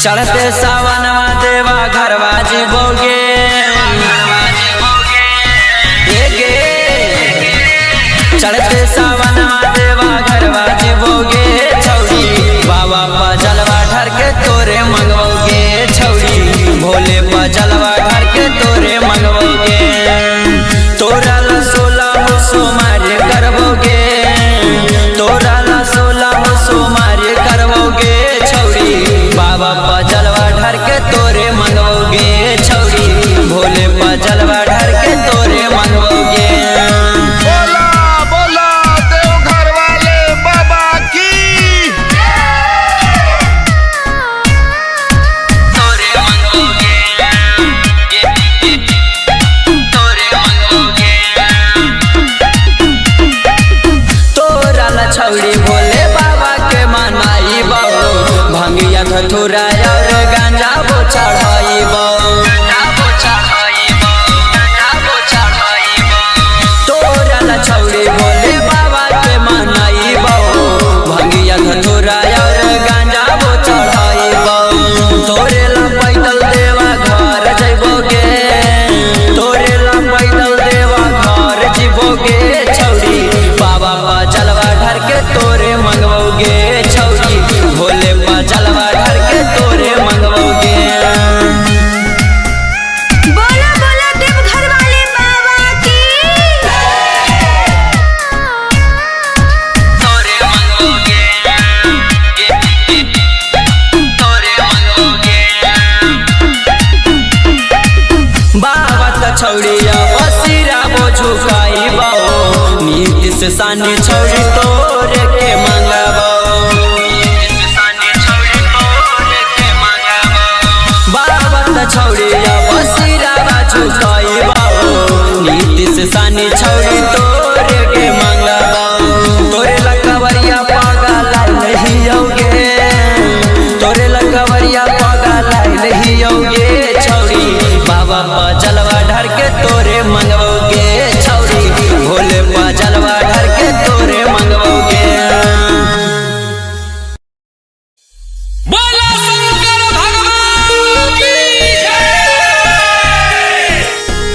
चढ़ते सावनवा देवा घरवा जीवोगे चढ़ते सावनवा देवा घरवा जीवोगे छौड़ी बाबा पा जलवा ढर के तोरे मंगवोगे छौड़ी भोले पा जलवा ढर के तोरे मंगवोगे तोरा ला सोला हो सोमारे करवोगे तोरा ला सोला हो सोमारे करवोगे छौड़ी बाबा पा जलवा ढर के तोरे मंगवोगे छौड़ी भोले पा जलवा ढर के तोरे मंगवोगे। बोला बोला देवघर वाले बाबा की। तोरे मंगोगे तोरे मंगोगे तोरा ला छौड़ी भोले बाबा के मनाई बो भंगिया धतुरा और गांजा बो चढ़ाई बो तोरा ला छौड़ी भोले बाबा के मनाई बो भंगिया धतुरा और गांजा बो चढ़ाई बो तोरे ला पैदल देवा घर जइबोगे तोरे ला पैदल देवा घर जिबोगे छौड़ी बाबा पा जलवा ढर के तोरे मंगवोगे छौड़ी भोले पा जलवा ढर के तोरे मंगवोगे। बोला बोला देवघर वाले बाबा की। तोरे मंगोगे तोरे मंगोगे बाबा त छौड़िया बसिरा बो झुकाई बो नीति से सानी छौड़ी तोरे के मंगाबो बाबा त छौड़िया बसिरा बा झुकाई बो नीति से सानी छौड़ी तोरे के मंगाबो तोरे लकवरिया पागल नहीं औगे तोरे लकवरिया पागल नहीं औगे छौड़ी बाबा पा जलवा ढर के तोरे मंगवोगे छौड़ी भोले पा जलवा ढर के तोरे मंगवोगे। बोला शंकर भगवान की जय।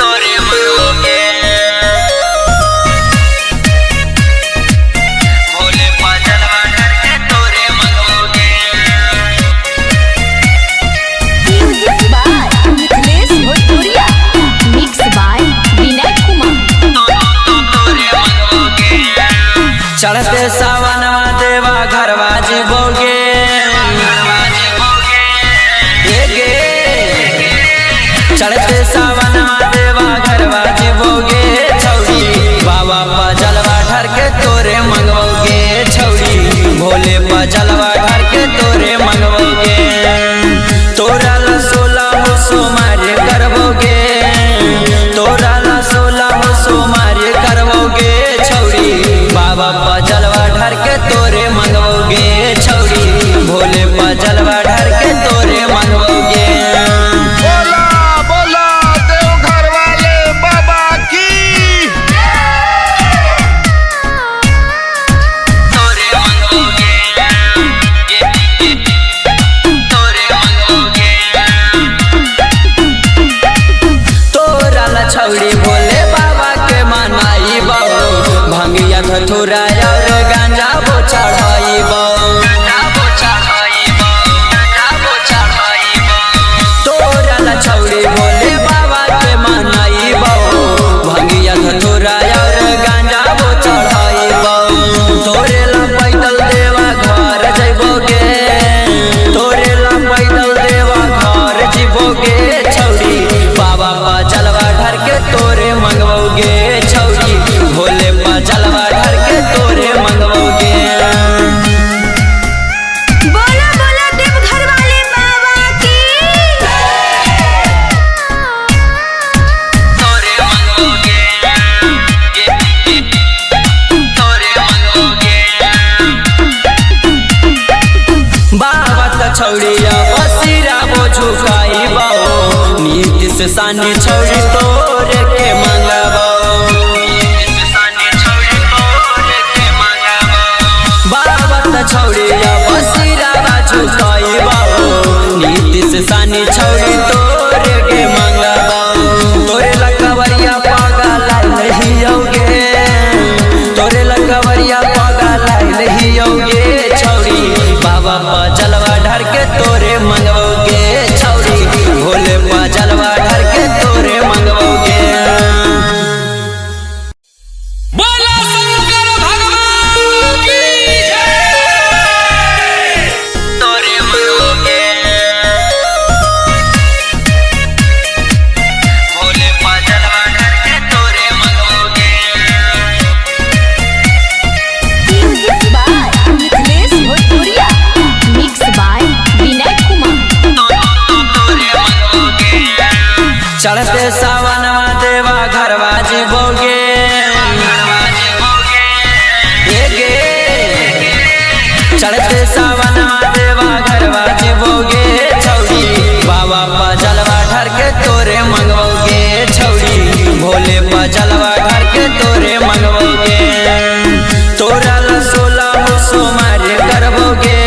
तोरे मंगवोगे भोले पा जलवा ढर के तोरे मंगवोगे। Music by Mithilesh Bhojpuriya, mix by Vinay Kumar. चढ़ते सावनवा देवा घरवा जीवोगे चढ़ते सावनवा देवा घरवा जीवोगे छौड़ी बाबा पा जलवा ढर के तोरे मंगवोगे छौड़ी भोले पा जलवा ढर के तोरे मंगवोगे तोरा ला सोला हो सोमारे करवोगे तोरा ला सोला हो सोमारे करवोगे छौड़ी बाबा पा जलवा ढर के तोरे मंगवोगे छौड़ी भोले पा जलवा ढर के तोरे मंगवोगे। बोला बोला देवघर वाले बाबा की। तोरे मंगोगे तोरे मंगोगे तोरा ला छौड़ी भोले बाबा के मनाई बो भंगिया धतुरा और गांजा बो चढ़ाई बो तोरा ला छौड़ी भोले बाबा के मनाई बो भंगिया धतुरा और गांजा बो चढ़ाई बो तोरे ला पैदल देवा घर जइबोगे तोरे ला पैदल देवा घर जिबोगे छौड़ी बाबा पा जलवा ढर के तोरे मंगवोगे छौड़ी भोले पा जलवा ढर के तोरे मंगवोगे। बोला बोला देवघर वाले बाबा की। तोरे मंगोगे तोरे मंगोगे बाबा त छौड़िया बसिरा बो झुकाई बो नीति से सानी छौड़ी तोरे के मंगाबो बाबा त छौड़िया बसिरा बा झुकाई बो नीति चढ़ते सावनवा देवा घरवा जीवोगे चढ़ते सावनवा देवा घरवा जीवोगे छौरी बाबा पा जलवा ढर के तोरे मंगवोगे छौरी भोले पा जलवा ढर के तोरे मंगवोगे तोरा ला सोला हो सोमारे करबोगे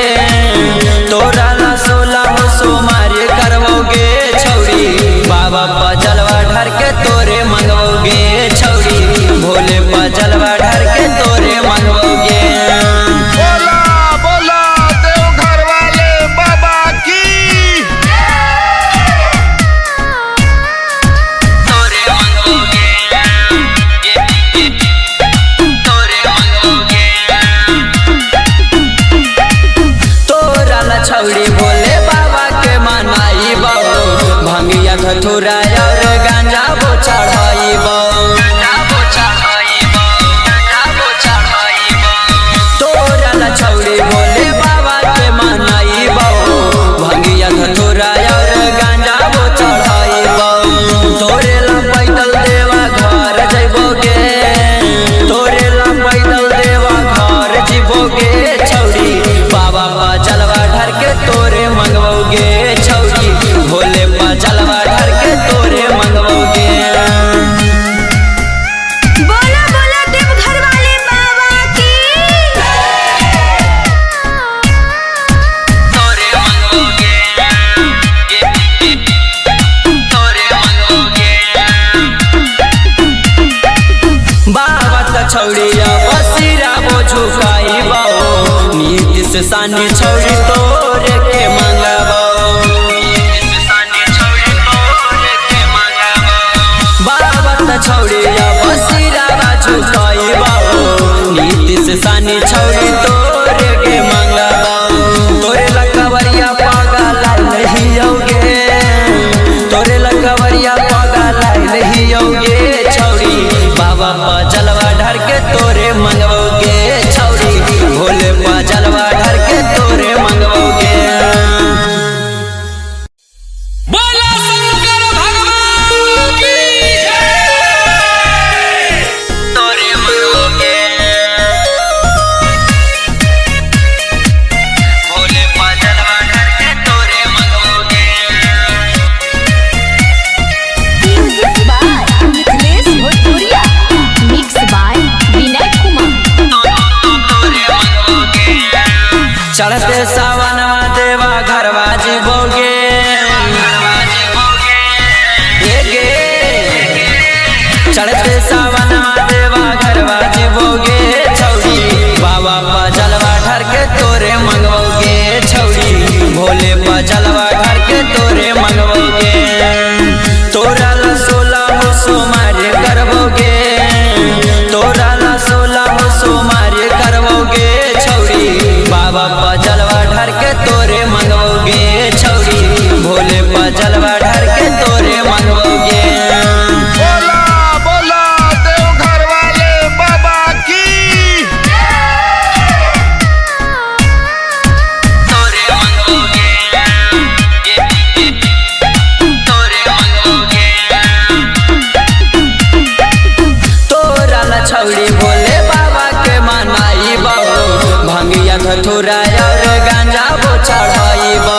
तोरा ला सोला हो सोमारे करबोगे छौरी बाबा पा जलवा ढर के तोरे मंगवोगे छौरी भोले पा जलवा ढर के तोरे मंगवोगे। बोला बोला देवघर वाले बाबा की। तोरे मंगवोगे तोरे मंगवोगे तोरा ला छौरी भोले बाबा के मनाई बो भंगिया धतूरा और गांजा बो चढ़ाई बो तोरा ला छौरी भोले बाबा के मनाई बो भंगिया धतूरा और गांजा बो चढ़ाई बो तोरे ला पैदल देवा घर जइबोगे तोरे ला पैदल देवा घर जीबोगे छौरी बाबा पा जलवा ढर के तोरे मंगवोगे छौरी भोले पा जलवा ढर के तोरे मंगवोगे। बोला बोला देवघर वाले बाबा की। तोरे मंगवोगे तोरे मंगवोगे बाबा त छौड़िया बसिरा बो झुकाई बो नीति से सानी छौड़ी तोरे के मंगबो बाबा त छौड़िया बसिरा बा झुकाई बो नीति से सानी छौड़ी तोरे के मंगबो तोरे लकवरिया पागल नहीं औगे तोरे लकवरिया पागल नहीं औगे छौड़ी बाबा पा जलवा ढर के तोरे मंगवोगे छौड़ी भोले पा जलवा ढर के तोरे मंगवोगे। बोला शंकर भगवान की जय। तोरे मंगवोगे भोले पा जलवा ढर के तोरे मंगवोगे। Music by Mithilesh Bhojpuriya, mix by Vinay Kumar. चढ़ते सावनवा देवा घरवा जीवोगे चढ़ते सावनवा देवा घरवा जीवोगे छौरी बाबा पा जलवा ढर के तोरे मंगवोगे छौरी भोले पा जलवा ढर के तोरे मंगवोगे तोरा ला सोला हो सोमारे करबोगे तोरा ला सोला हो सोमारे करबोगे छौरी बाबा पा जलवा ढर के तोरे मंगवोगे छौरी भोले पा जलवा ढर के तोरे मंगवोगे। बोला बोला देवघर वाले बाबा की। तोरे मंगवोगे तोरे मंगवोगे तोरा ला छौरी भोले बाबा के मनाई बो भंगिया धतूरा और गांजा बो चढ़ाई बो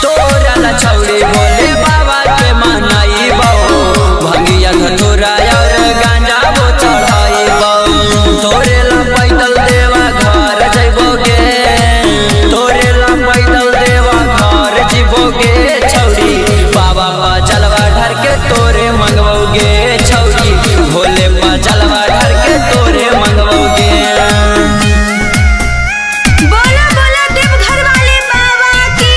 तोरा ला छौरी भोले बाबा के मनाई बो भंगिया धतूरा और गांजा बो चढ़ाई बो तोरे ला पैदल देवा घर जइबोगे तोरे ला पैदल देवा घर जीबोगे छौरी बाबा पा जलवा ढर के तोरे मंगवोगे छौरी भोले पा जलवा ढर के तोरे मंगवोगे। बोला बोला देवघर वाले बाबा की।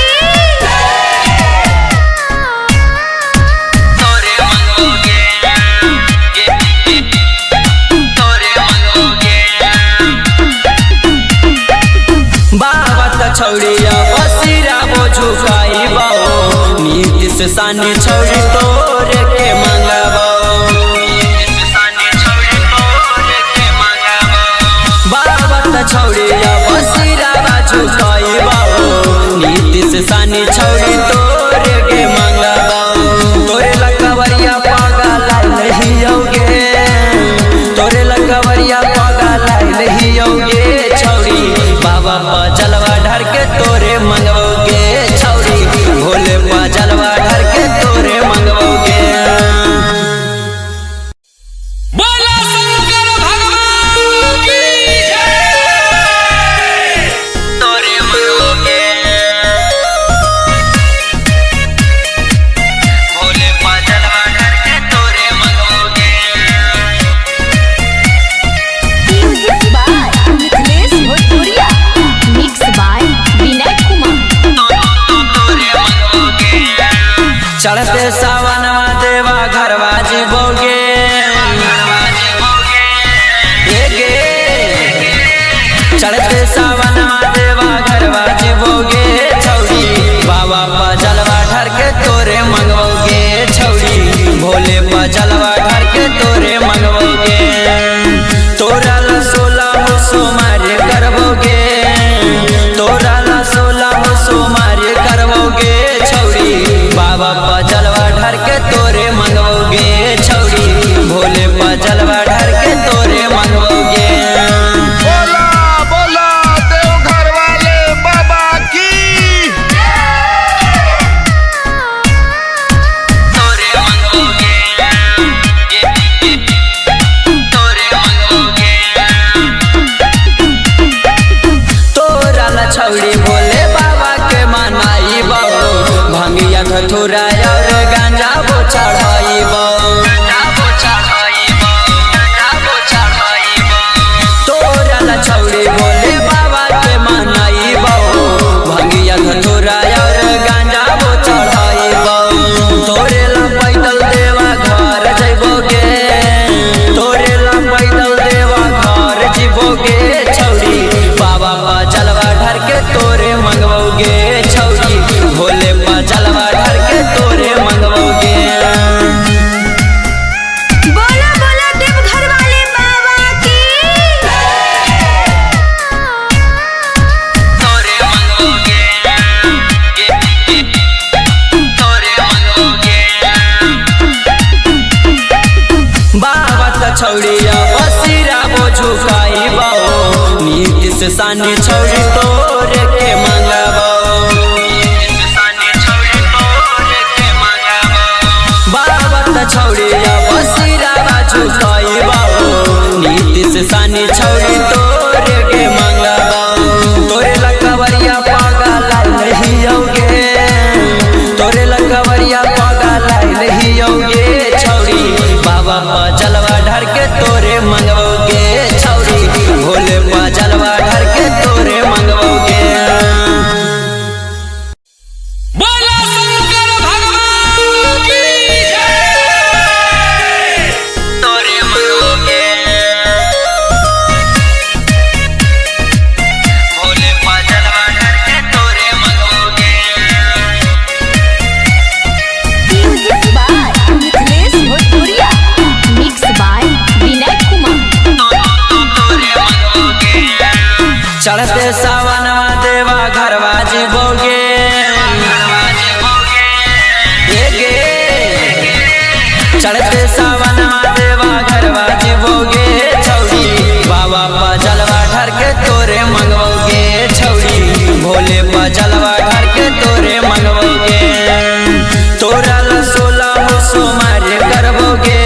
तोरे मंगवोगे तोरे मंगवोगे बाबा त छौड़िया बसिरा बो झुकाई बो नीति से सानी छौड़ी तोरे के मंगबो बाबा त छौड़िया बसिरा बा झुकाई बो नीति से सानी जलवा ढर के तोरे मंगवोगे। बोला शंकर भगवान की जय। तोरे मंगवोगे भोले पा जलवा ढर के तोरे मंगवोगे। Music by Mithilesh Bhojpuriya, mix by Vinay Kumar. चढ़ते सावनवा देवा घरवा जीवोगे चढ़ते सावनवा देवा घरवा जीवोगे छौरी बाबा पा जलवा ढर के तोरे मंगवोगे छौरी भोले पा जलवा ढर के तोरे मंगवोगे। तोरा ला सोला हो सोमारे करबोगे, तोरा ला सोला हो सोमारे करबोगे छौरी बाबा पा जलवा ढर के तोरे मंगवोगे छौरी भोले पा जलवा ढर के तोरे मंगवोगे। बोला बोला देवघर वाले बाबा की। तोरे मंगवोगे, तोरे मंगवोगे। तोरा ला छौरी भोले बाबा के मनाई बो, भंगिया धतूरा और गांजा बो चढ़ाई बो। तोरा ला छौरी भोले बाबा के मनाई बो, भंगिया धतूरा और गांजा बो चढ़ाई बो। तोरे ला पैदल देवा घर जइबोगे, तोरे ला पैदल देवा घर जिबोगे छौरी बाबा पा जलवा ढर के तोरे मंगवोगे छौरी भोले पा जलवा ढर के तोरे मंगवोगे। बोला बोला देवघर वाले बाबा की। तोरे मंगवोगे, तोरे मंगवोगे। बाबा त छौड़िया बसिरा बो झुकाइबो, नीति से सानी छौड़ी तोरे के मंगबो। बाबा त छौड़िया बसिरा बा झुकाइबो, नीति से सानी छौड़ी तोरे के मंगबो। तोरे लकवरिया पागल नहीं होगे, तोरे लकवरिया पागल नहीं होगे छौड़ी बाबा पा जलवा ढर के तोरे मंगवोगे छौड़ी भोले पा जलवा ढर के तोरे मंगवोगे। बोला शंकर भगवान की जय। तोरे मंगवोगे भोले पा जलवा ढर के तोरे मंगवोगे। Music by Mithilesh Bhojpuriya, mix by Vinay Kumar. चढ़ते सावनवा देवा घरवा जीवोगे चढ़ते सावनवा देवा घरवा जीवोगे छौरी बाबा पा जलवा ढर के तोरे मंगवोगे छौरी भोले पा जलवा ढर के तोरे मंगवोगे। तोरा ला सोला हो सोमारे करबोगे,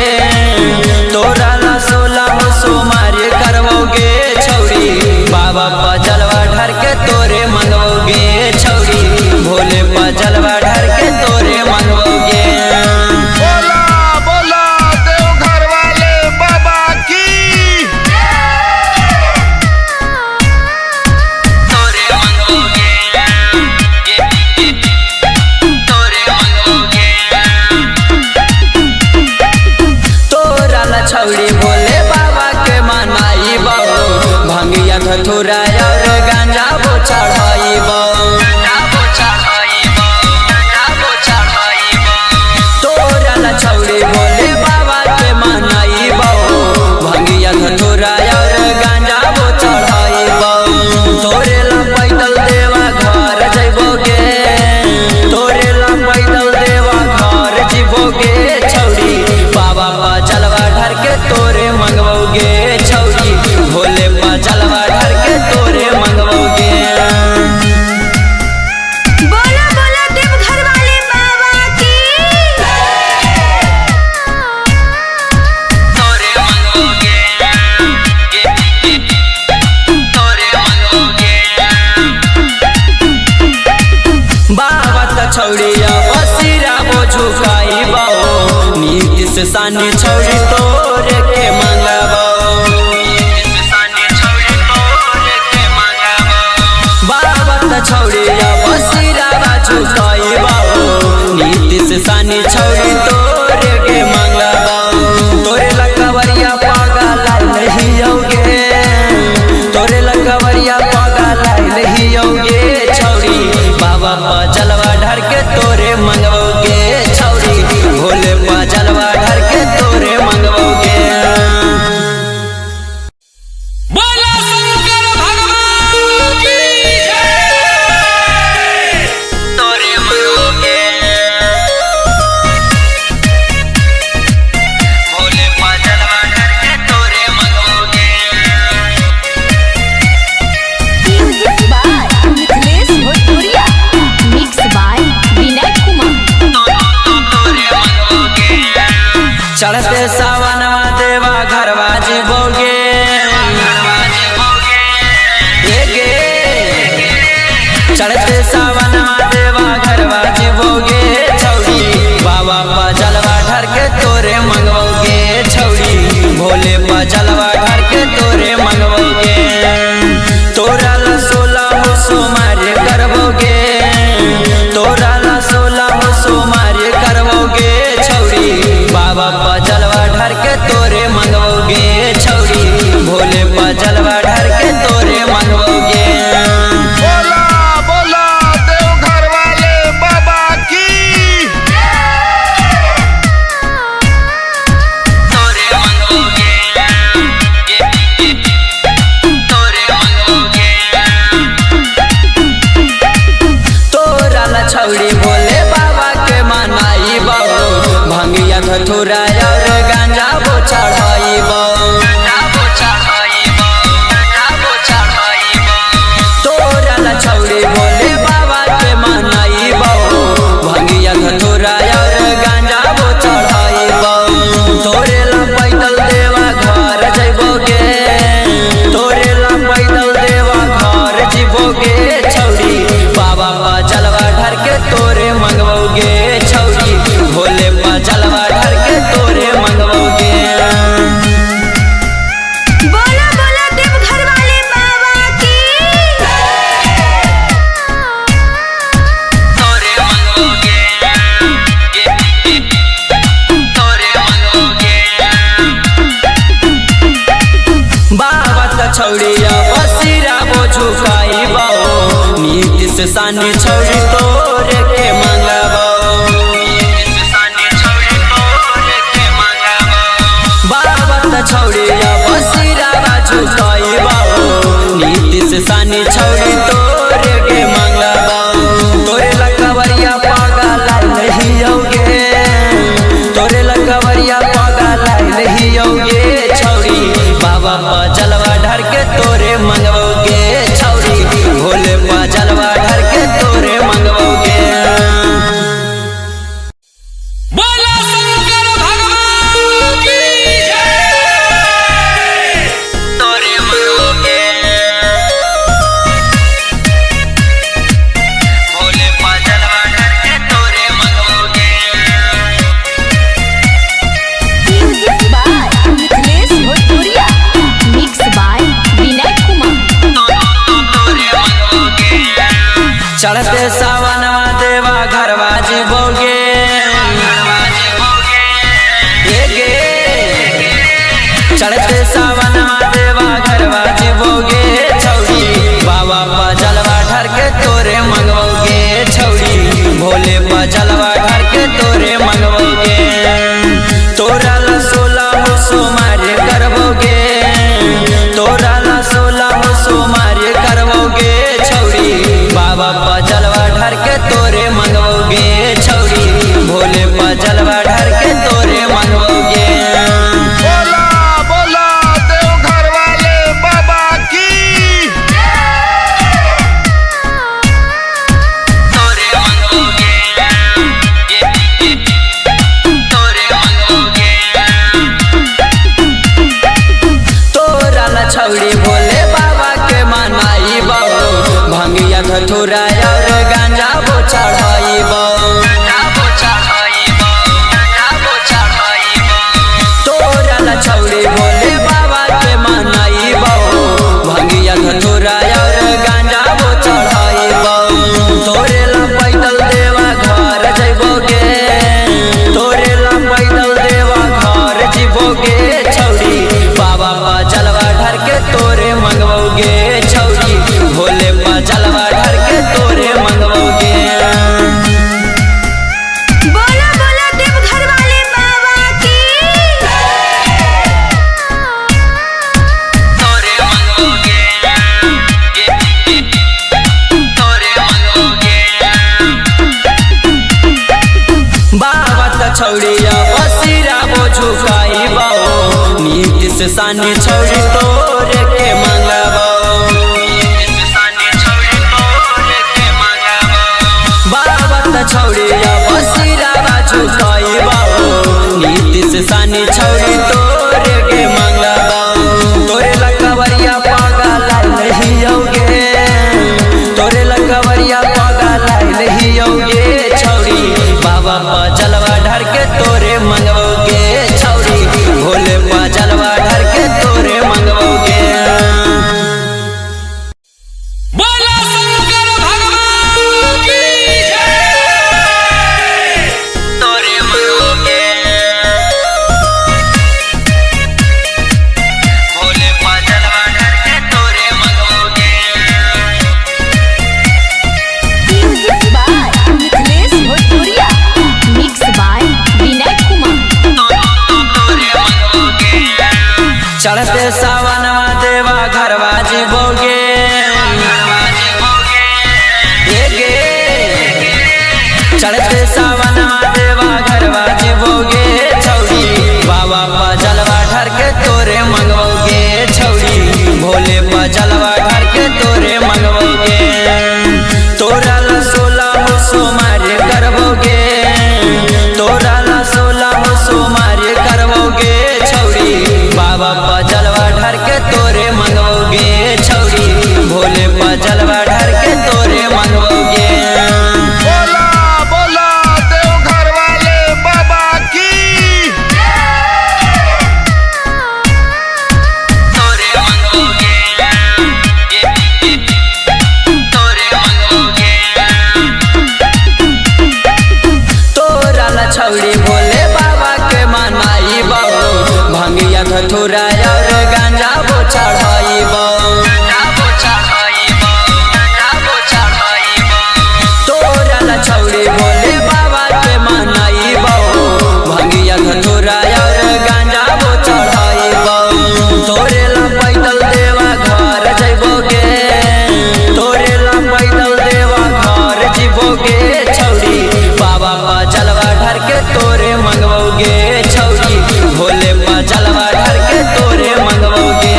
तोरा ला सोला हो सोमारे करबोगे छौरी बाबा पा जलवा ढर के तोरे मंगवोगे छौरी भोले पा जलवा ढर के तोरे मंगवोगे। बोला बोला देव सानी छौरी तोरे के मंगबो। बाबा त छौरी अब सिरावा झुकाइबो, नीतीश सानी छौरी तोरे के मंगबो। तोरे लकवरिया पागल नहीं होगे, तोरे लकवरिया पागल नहीं होगे छौरी। बाबा पा जलवा ढार के तोरे मंगबोगे छौरी, भोले पा जलवा ढार के तोरे मंगबोगे। बोला शंकर भगवान की जय। तोरे मंगबोगे भोले पा जलवा ढार के तोरे मंगबोगे। Music by Mithilesh Bhojpuriya. Mix by Vinay Kumar. चढ़ते सावनवा देवा घरवा जीवोगे, चढ़ते सावनवा देवा घरवा जीवोगे छौरी। बाबा पा जलवा ढार के तोरे मंगबोगे छौरी, भोले पा जलवा ढार के तोरे मंगबोगे। तोरा ला सोला हो सोमारे करबोगे, तोरा ला सोला हो सोमारे करबोगे छौरी। बाबा पा जलवा ढार के तोरे मंगबोगे छौरी, भोले पा जलवा ढार के तोरे मंगबोगे। बोला बोला देवघर वाले बाबा की। तोरे मंगबोगे, तोरे मंगबोगे। तोरा ला छौरी भोले बाबा के मनाइबो, भंगिया धतूरा और गांजा बो चढ़ाइबो। तोरा ला छौरी भोले बाबा के मनाइबो, भंगिया धतूरा और गांजा बो चढ़ाइबो। तोरे ला पैदल देवा घर जइबोगे, तोरे ला पैदल देवा घर जिबोगे छौरी। बाबा पा जलवा ढार के तोरे मंगबोगे छौरी, भोले पा जलवा ढार के तोरे मंगबोगे। बोला बोला देवघर वाले बाबा की। तोरे मंगबोगे, तोरे मंगबोगे। बाबा त छौरी अब सिरा बो झुकाइबो, नीतीश सानी छौरी तोरे के मंगबो। बाबा त छौरी अब सिरा झुकाइबो, नीतीश सानी छौरी तोरे के मंगबो। तोरे लकवरिया पागल नहीं होगे, तोरे लकवरिया पागल नहीं होगे छौरी। बाबा पा जलवा ढार के तोरे मंगबोगे छौरी, भोले पा जलवा ढार के तोरे। बाबा त छौड़िया बसिरा बो झुकाई बाओ नीति से सानी छौड़ी तोरे के मंगबो बाबा त छौड़िया बसिरा बा झुकाई बाओ नीति से सानी छौड़ी तोरे के मंगबो तोरे लकवरिया पागल नहीं औगे तोरे लकवरिया पागल नहीं औगे छौड़ी बाबा पा जलवा ढर के तोरे मंगबोगे छौड़ी भोले पा जलवा ढर के तोरे मंगबोगे। बोला शंकर भगवान की जय। तोरे मंगबोगे भोले पा जलवा ढर के तोरे मंगबोगे। Music by Mithilesh Bhojpuriya. Mix by Vinay Kumar. चढ़ते सावनवा देवा घरवा जीवोगे चढ़ते सावनवा देवा घरवा जीवोगे छौड़ी बाबा पा जलवा ढर के तोरे मंगवोगे छौड़ी भोले पा जलवा ढर के तोरे मंगवोगे तोरा ला सोला हो सोमारे करबोगे तोरा ला सोला हो सोमारे करबोगे छौड़ी बाबा पा जलवा ढर के तोरे मंगवोगे छौड़ी भोले पा जलवा ढर के तोरे मंगवोगे। बोला बोला देवघर वाले बाबा की। तोरे मंगवोगे तोरे मंगवोगे तोरा ला छौड़ी भोले बाबा के मनाई बाबू भंगिया धतुरा और गांजा बो चढ़ाई तोरा ला छौड़ी भोले बाबा के मनाई बाबू भंगिया धतुरा और गांजा बो चढ़ाई तोरे ला पैदल देवा घर जइबोगे तोरे ला पैदल देवा घर जीवोगे छौड़ी बाबा पा जलवा ढर के तोरे मंगवोगे छौड़ी भोले पा जलवा ढर के तोरे मंगवोगे।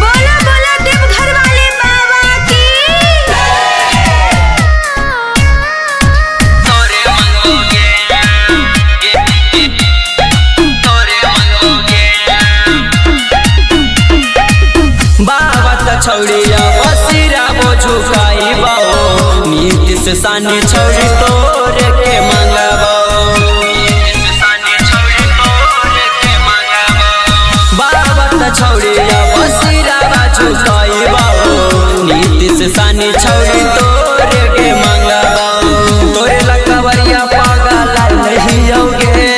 बोला बोला देवघर वाले बाबा की। तोरे मंगवोगे तोरे मंगवोगे बाबा त छौड़िया बसिरा बो झुकाई बाओ नीति से सानी छौड़ी तोरे के मंगबो बाबा त छौड़िया बसिरा बा झुकाई बाओ नीति से सानी छौड़ी तोरे के मंगबो तोरे लकवरिया पागल नहीं औगे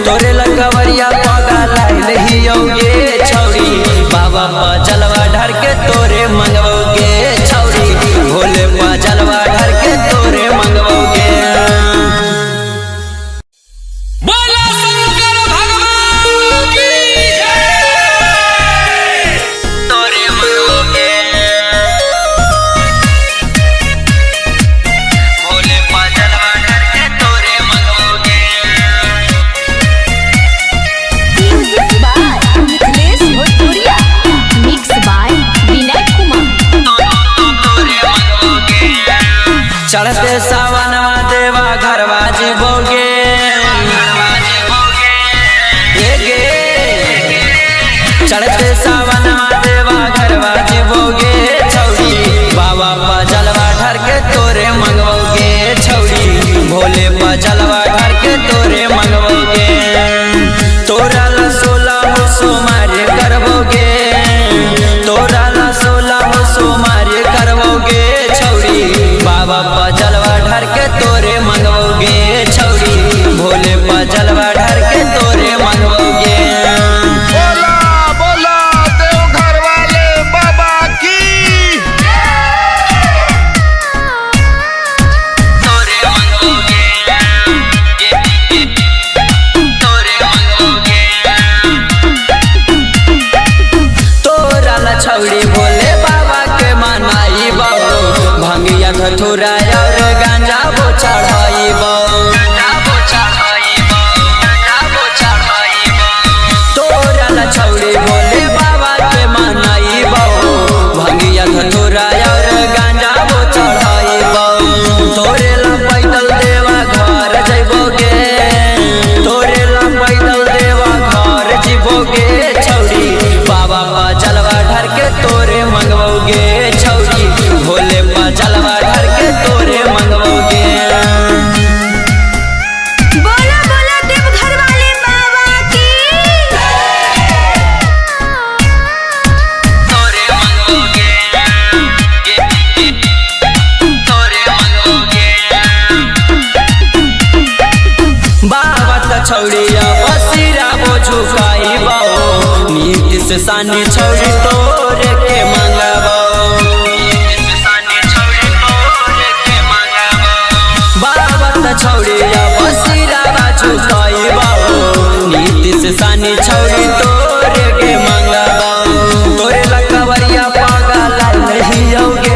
तोरे लकवरिया पागल नहीं औगे छौड़ी बाबा पा जलवा ढर के तोरे मंगवोगे छौड़ी भोले पा जलवा ढर के तोरे मंगवोगे। बोला शंकर भगवान की जय। तोरे मंगवोगे भोले पा जलवा ढर के तोरे मंगवोगे। Music by Mithilesh Bhojpuriya. Mix by Vinay Kumar. चढ़ते सावनवा देवा घरवा जीवोगे चढ़ते सावनवा देवा घरवा जीवोगे छौड़ी बाबा पा जलवा ढर के तोरे मंगवोगे छौड़ी भोले पा जलवा ढर के तोरे मंगवोगे तोरा ला सोला हो सोमारे करबोगे तोरा ला सोला हो सोमारे करबोगे छौड़ी बाबा पा जलवा ढर के तोरे मंगवोगे छौड़ी भोले पा जलवा ढर के तोरे मंगवोगे। बोला बोला देवघर वाले बाबा की। तोरे मंगवोगे तोरे मंगवोगे तोरा ला छौड़ी भोले बाबा के मनाई बाबू भंगिया धतुरा और गांजा बो चढ़ाई। सानी छौरी तोरे के मंगबो। बाबा त छौरी बसिरावा झुकाइबो, नीतीश सानी छौरी तोरे के मंगबो। तोरे लकवरिया पागल नहीं होगे,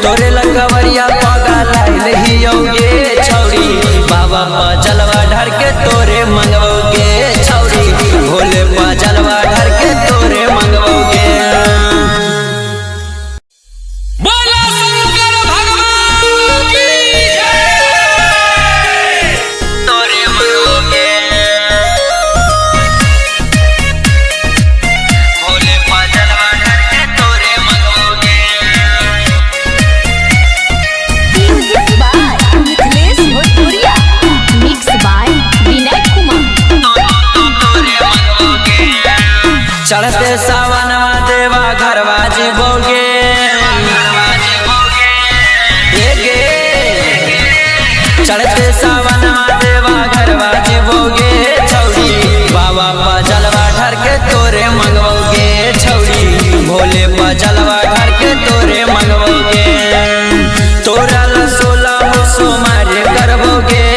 तोरे लकवरिया पागल नहीं होगे छौरी। बाबा पा जलवा ढार के तोरे मंगबोगे छौरी, भोले पा जलवा ढार के तोरे मंगबोगे। बोला शंकर भगवान की जय। तोरे मंगबोगे भोले पा जलवा ढार के तोरे मंगबोगे। Music by Mithilesh Bhojpuriya, mix by Vinay Kumar. चढ़ते सावनवा देवा घरवा जीवोगे, चढ़ते सावनवा देवा घरवा जीवोगे छौरी। बाबा पा जलवा ढार के तोरे मंगबोगे छौरी, भोले पा जलवा ढार के तोरे मंगबोगे। तोरा ला सोला हो सोमारे करबोगे,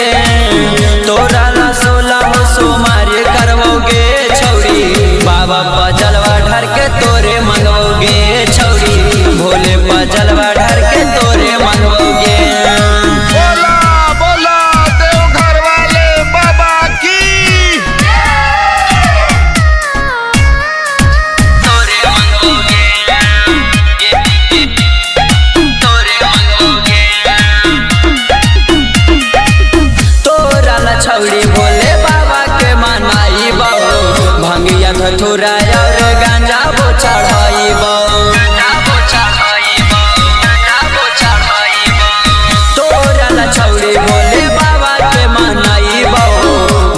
तोरा ला सोला हो सोमारे करबोगे छौरी। बाबा पा जलवा ढार के तोरे मंगबोगे छौरी, भोले पा जलवा ढार के तोरे मंगबोगे। बोला बोला देवघर वाले बाबा की। तोरे मंगबोगे, तोरे मंगबोगे। तोरा ला छौरी भोले बाबा के मनाइबो, भंगिया धतूरा और गांजा बो चढ़ाइबो। तोरा ला छौरी भोले बाबा के मनाइबो,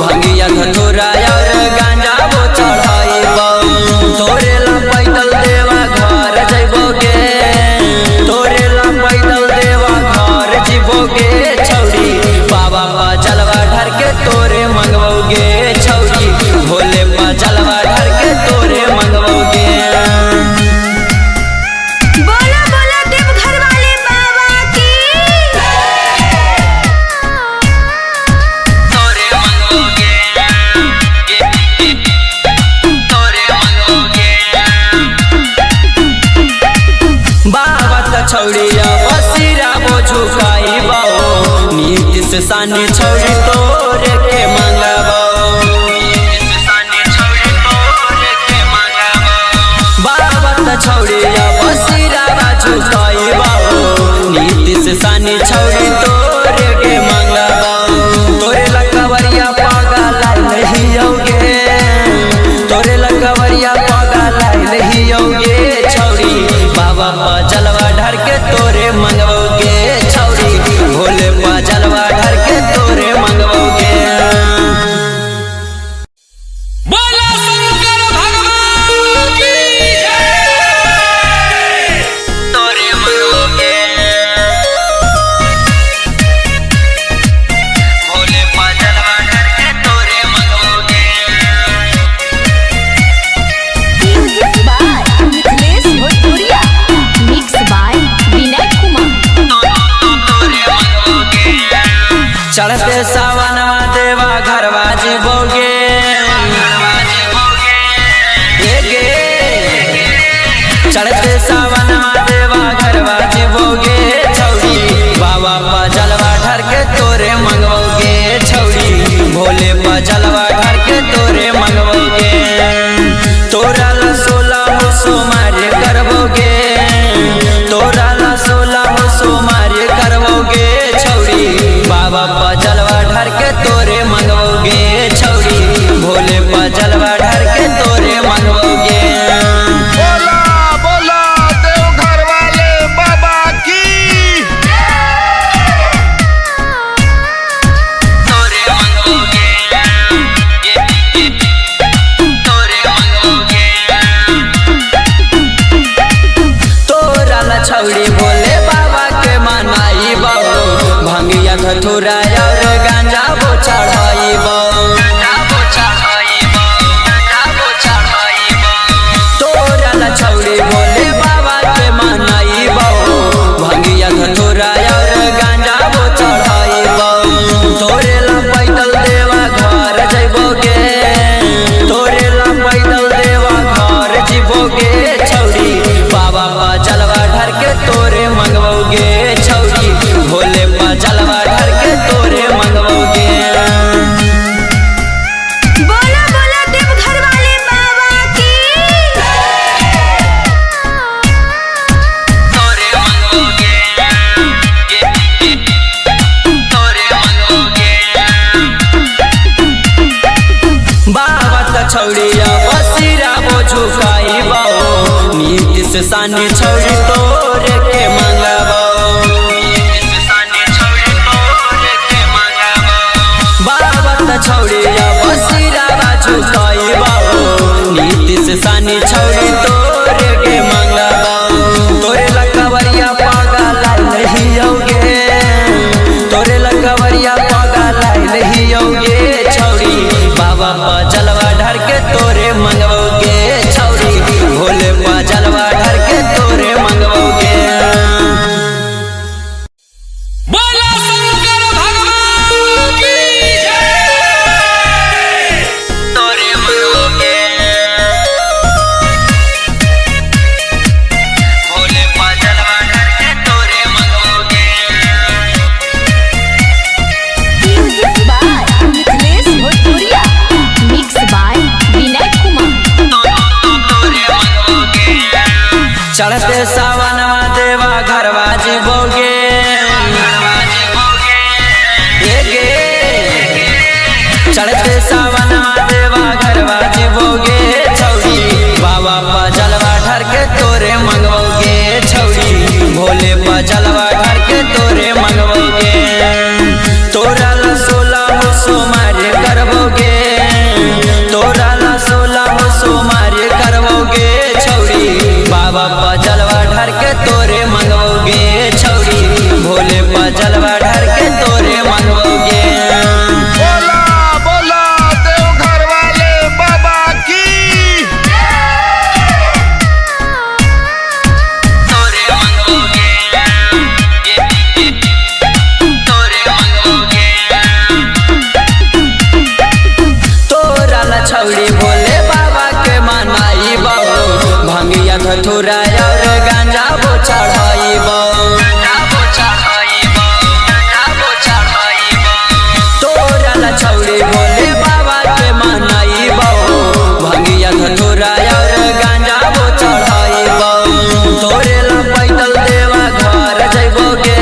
भंगिया धतूरा और गांजा बो चढ़ाइबो। तोरे ला पैदल देवा घर जइबोगे, तोरे ला पैदल देवा घर जिबोगे छौरी। बाबा पा जलवा ढार के तोरे मंगबोगे छौरी, भोले पा जलवा ढार के तोरे मंगबोगे। बोला बोला देवघर वाले बाबा की। तोरे मंगबोगे, तोरे मंगबोगे। बाबा त छौरी बसिरा बो झुकाइबो, नीतीश सानी छौरी तोरे के मंगबो। बाबा त छौरी बसिरा बा झुकाइबो, नीतीश सानी छौरी तोरे के मंगबो। तोरे लकवरिया पागल नहीं होगे, तोरे लकवरिया पागल नहीं होगे छौरी। बाबा पा जलवा ढार के तोरे मंगबोगे छौरी, भोले पा जलवा ढार के तोरे मंगबोगे। बोला शंकर भगवान की जय। तोरे मंगबोगे भोले पा जलवा ढार के तोरे मंगबोगे। Music by Mithilesh Bhojpuriya, mix by Vinay Kumar. चढ़ते सावनवा देवा घरवा जीवोगे, चढ़ते सावनवा देवा घरवा जीवोगे छौरी। बाबा पा जलवा ढार के तोरे मंगबोगे छौरी, भोले पा जलवा ढार के तोरे मंगबोगे। तोरा ला सोला हो सोमारे करबोगे, तोरा ला सोला हो सोमारे करबोगे छौरी। बाबा पा जलवा ढार के तोरे मंगबोगे छौरी, भोले पा जलवा ढार के तोरे मंगबोगे। बोला बोला देवघर वाले बाबा की। तोरे मंगबोगे, तोरे मंगबोगे। तोरा ला छौरी भोले बाबा के मनाइबो, भंगिया धतूरा और गांजा बो चढ़ाइबो। सानी छौरी तोरे के मंगबो। बाबा त छौरी अब सिरावा झुकाइबो, नीतीश सानी छौरी तोरे के मंगबो। तोरे लकवरिया पागल नहीं होगे, तोरे लकवरिया पागल नहीं होगे छौरी। बाबा पा जलवा ढार के तोरे मंगबोगे छौरी, भोले पा जलवा ढार के तोरे मंगबोगे। बोला शंकर भगवान की जय। तोरे मंगबोगे भोले पा जलवा ढार के तोरे मंगबोगे। Music by Mithilesh Bhojpuriya. Mix by Vinay Kumar. चढ़ते सावनवा देवा घरवा जीवोगे, चढ़ते सावनवा देवा घरवा जीवोगे छौरी। बाबा पा जलवा ढार के तोरे मंगबोगे छौरी, भोले पा जलवा ढार के तोरे मंगबोगे। तोरा ला सोला हो सोमारे करबोगे, तोरा ला सोला हो सोमारे करबोगे छौरी। बाबा पा जलवा ढार के तोरे मंगबोगे छौरी, भोले पा जलवा ढार के तोरे मंगबोगे। बोला बोला देवघर वाले बाबा की। तोरे मंगबोगे, तोरे मंगबोगे। तोरा ला छौरी भोले बाबा के मनाइबो, भंगिया धतूरा और गांजा बो चढ़ाइबो। तोरा ला छौरी भोले बाबा के मनाइबो, भंगिया धतूरा और गांजा बो चढ़ाइबो। तोरे ला पैदल देवा घर जइबोगे,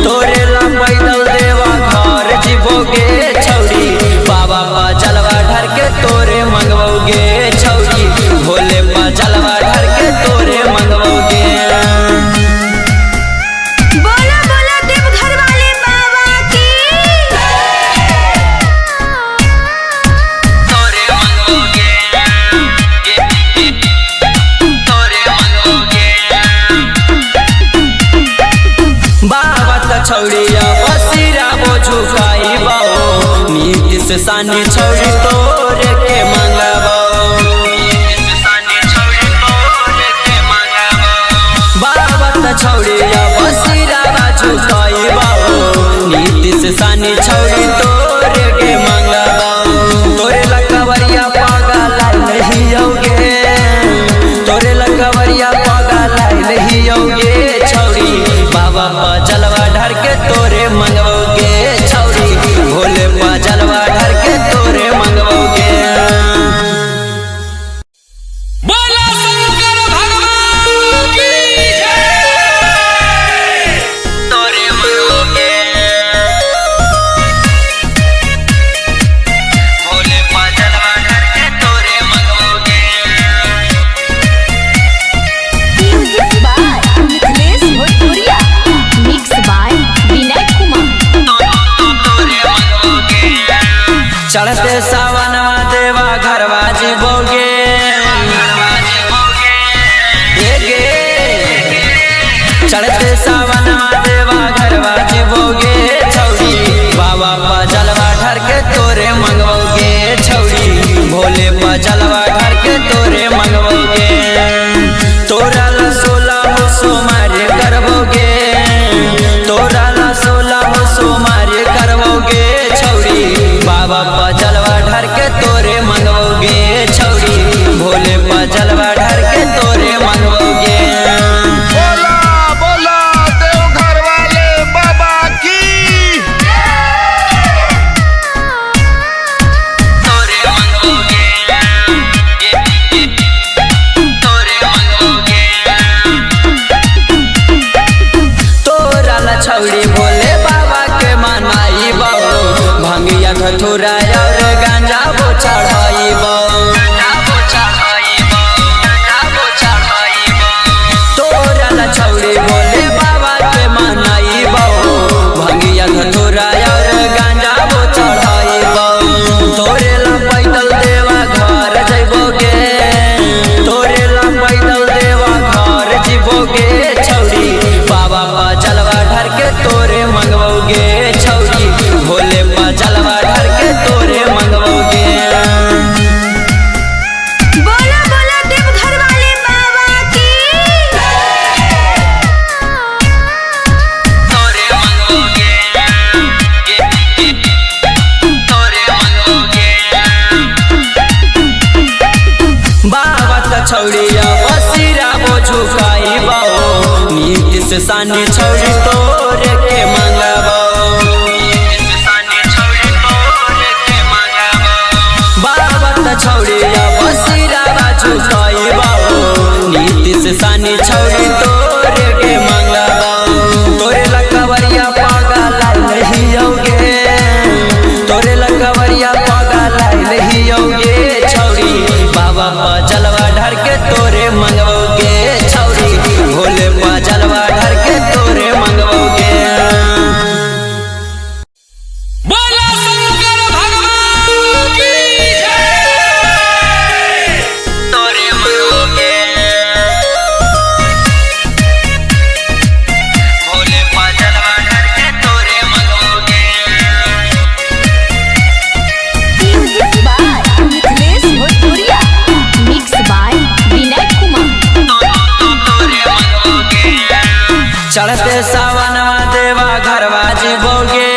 तोरे ला पैदल देवा घर जिबोगे छौरी। बाबा पा जलवा ढार के तोरे मंगबोगे छौरी, भोले पा जलवा ढार के तोरे मंगबोगे। बोला बोला देवघर वाले बाबा की। तोरे मंगबोगे, तोरे मंगबोगे। बाबा त छौरी अब सिरा बो झुकाइबो, नीतीश सानी छौरी तोरे के मंगबो। बाबा त छौरी अब सिरा झुकाइबो, नीतीश सानी छौरी तोरे के मंगबो। तोरे लकवरिया पागल नहीं होगे, तोरे लकवरिया पागल नहीं होगे छौरी। बाबा पा जलवा ढार के तोरे मंगबोगे छौरी, भोले पा जलवा ढार के तोरे मंगबोगे। बोला शंकर भगवान की जय। तोरे मंगबोगे भोले पा जलवा ढार के तोरे मंगबोगे। Music by Mithilesh Bhojpuriya. Mix by Vinay Kumar. चढ़ते सावनवा देवा घरवा जीवोगे, चढ़ते सावनवा देवा घरवा जीवोगे छौरी। बाबा पा जलवा ढार के तोरे मंगबोगे छौरी, भोले पा जलवा ढार के तोरे मंगबोगे। तोरा ला सोला हो सोमारे करबोगे, तोरा ला सोला हो सोमारे करबोगे छौरी। बाबा पा जलवा ढार के तोरे मंगबोगे छौरी, भोले पा जलवा ढार के तोरे मंगबोगे। बोला बोला देवघर वाले बाबा की। तोरे मंगबोगे, तोरे मंगबोगे। तोरा ला छौरी भोले बाबा के मनाइबो, भंगिया धतूरा और गांजा बो चढ़ाइबो। सानी छौरी तोरे के मंगबो। बाबा त छौरी अब सिरावा झुकाइबो, नीतीश सानी छौरी तोरे के मंगबो। तोरे लकवरिया पागल आइल गे, तोरे लकवरिया पागल आइल गे छौरी। बाबा पा जलवा ढार के तोरे मंगबोगे छौरी, भोले पा जलवा ढार के तोरे मंगबोगे। बोला शंकर भगवान की जय। तोरे मंगबोगे भोले पा जलवा ढार के तोरे मंगबोगे। Music by Mithilesh Bhojpuriya, mix by Vinay Kumar. चढ़ते सावनवा देवा घरवा जीवोगे,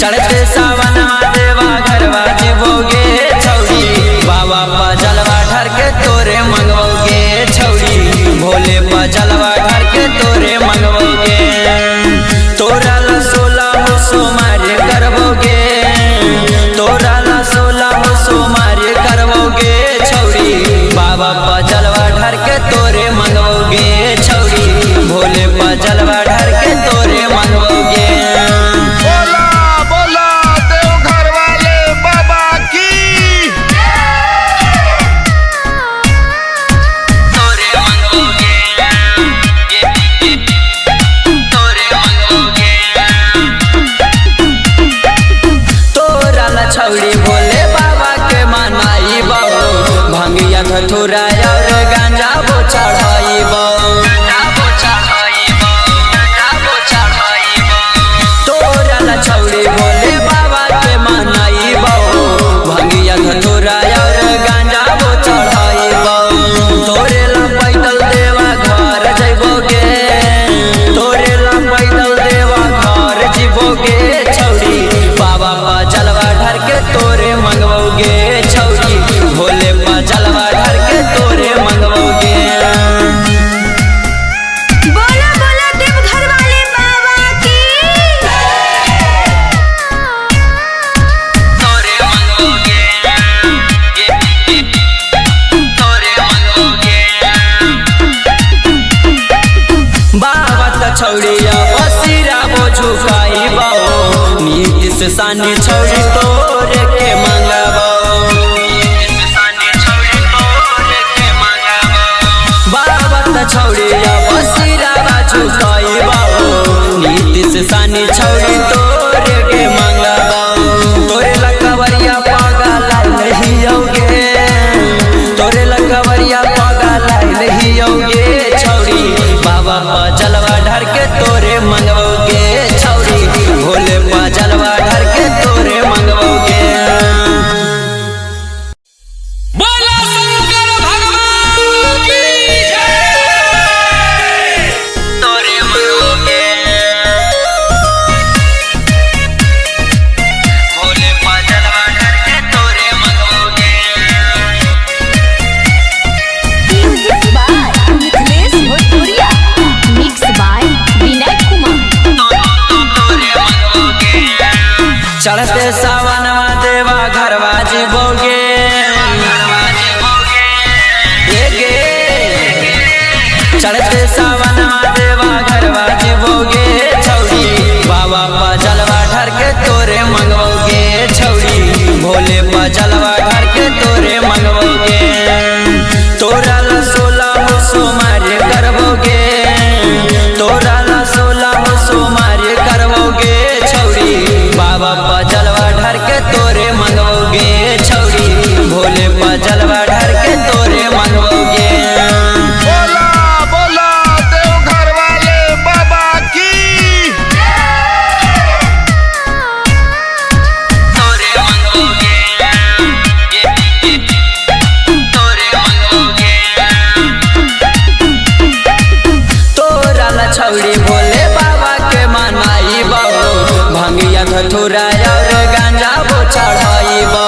चढ़ते सावनवा देवा घरवा जीवोगे छौरी। बाबा पा जलवा ढार के तोरे मंगबोगे छौरी, भोले पा जलवा ढार के तोरे मंगबोगे। तोरा ला सोला हो सोमारे करबोगे, तोरा ला सोला हो सोमारे करबोगे छौरी। बाबा पा जलवा ढार के तोरे मंगबोगे छौरी, भोले पा जलवा ढार के तोरे मंगबोगे। बोला बोला देवघर वाले बाबा की। तोरे मंगबोगे, तोरे मंगबोगे। तोरा ला छौरी भोले बाबा के मनाइबो, भंगिया धतूरा और गांजा बो चढ़ाइबो। तोरा ला छौरी भोले बाबा के मनाइबो, भंगिया धतूरा और गांजा बो चढ़ाइबो। तोरे ला पैदल देवा घर जइबोगे, तोरे ला पैदल देवा घर जिबोगे छौरी। बाबा पा जलवा ढार के तोरे मंगबोगे छौरी, भोले पा जलवा ढार के तोरे मंगबोगे। बोला बोला देवघर वाले बाबा की। तोरे मंगबोगे, तोरे मंगबोगे। बाबा त छौरी अब सिरा बो झुकाइबो, नीतीश सानी छौरी तोरे के मंगबो। बाबा त छौरी अब सिरा झुकाइबो, नीतीश सानी छौरी तोरे के मंगबो। तोरे लकवरिया पागल आइल गे, तोरे लकवरिया पागल आइल गे छौरी। बाबा पा जलवा ढार के तोरे मंगबोगे छौरी, भोले पा जलवा ढार के तोरे मंगबोगे। बोला शंकर भगवान की जय। तोरे मंगबोगे भोले पा जलवा ढार के तोरे मंगबोगे। Music by Mithilesh Bhojpuriya, mix by Vinay Kumar. चढ़ते सावनवा देवा घरवा जीवोगे, चढ़ते सावनवा देवा घरवा जीवोगे छौरी। बाबा पा जलवा ढार के तोरे मंगबोगे छौरी, भोले पा जलवा ढार के तोरे मंगबोगे। तोरा ला सोला हो सोमारे करबोगे, तोरा ला सोला हो सोमारे करबोगे छौरी। बाबा पा जलवा ढार के तोरे मंगबोगे छौरी, भोले पा जलवा ढार के तोरे मंगबोगे। बोला बोला देवघर वाले बाबा की। तोरे मंगबोगे, तोरे मंगबोगे। तोरा ला छौरी भोले बाबा के मनाइबो, भंगिया धतूरा और गांजा बो चढ़ाइबो।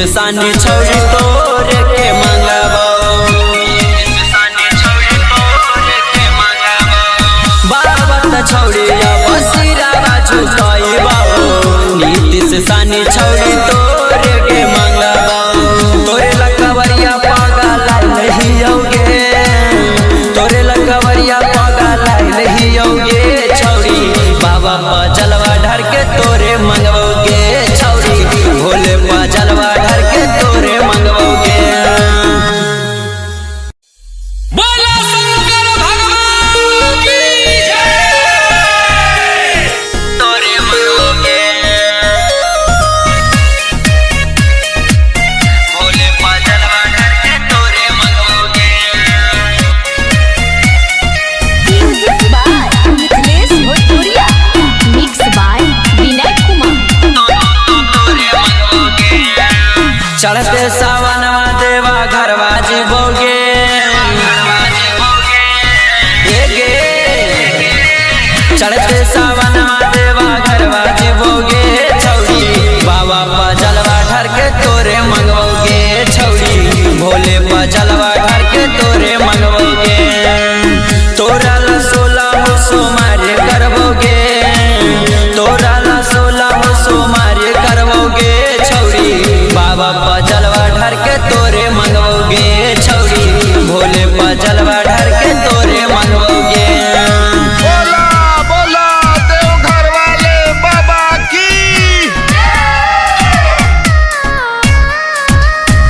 सानी छौरी तोरे के मंगबो। बाबा त छौरी बसिरावा झुकाइबो, नीतीश सानी छौरी तोरे के मंगबो। तोरे लकवरिया पागल नहीं औगे, तोरे लकवरिया पागल नहीं औगे छौरी। बाबा पा जलवा ढार के तोरे मंगबोगे छौरी, भोले पा जलवा ढार के तोरे मंगबोगे। बोला शंकर भगवान की जय। तोरे मंगबोगे भोले पा जलवा ढार के तोरे मंगबोगे। Music by Mithilesh Bhojpuriya, mix by Vinay Kumar. चढ़ते सावनवा देवा घरवा जीवोगे, चढ़ते सावनवा देवा घरवा जीवोगे छौरी। बाबा पा जलवा ढार के तोरे मंगबोगे छौरी, भोले पा जलवा ढार के तोरे मंगबोगे। तोरा ला 16 हो सोमारे करबोगे, तोरा ला 16 हो सोमारे करबोगे छौरी। बाबा पा जलवा ढार के तोरे मंगबोगे छौरी, भोले पा जलवा ढार के तोरे मंगबोगे। बोला बोला देवघर वाले बाबा की।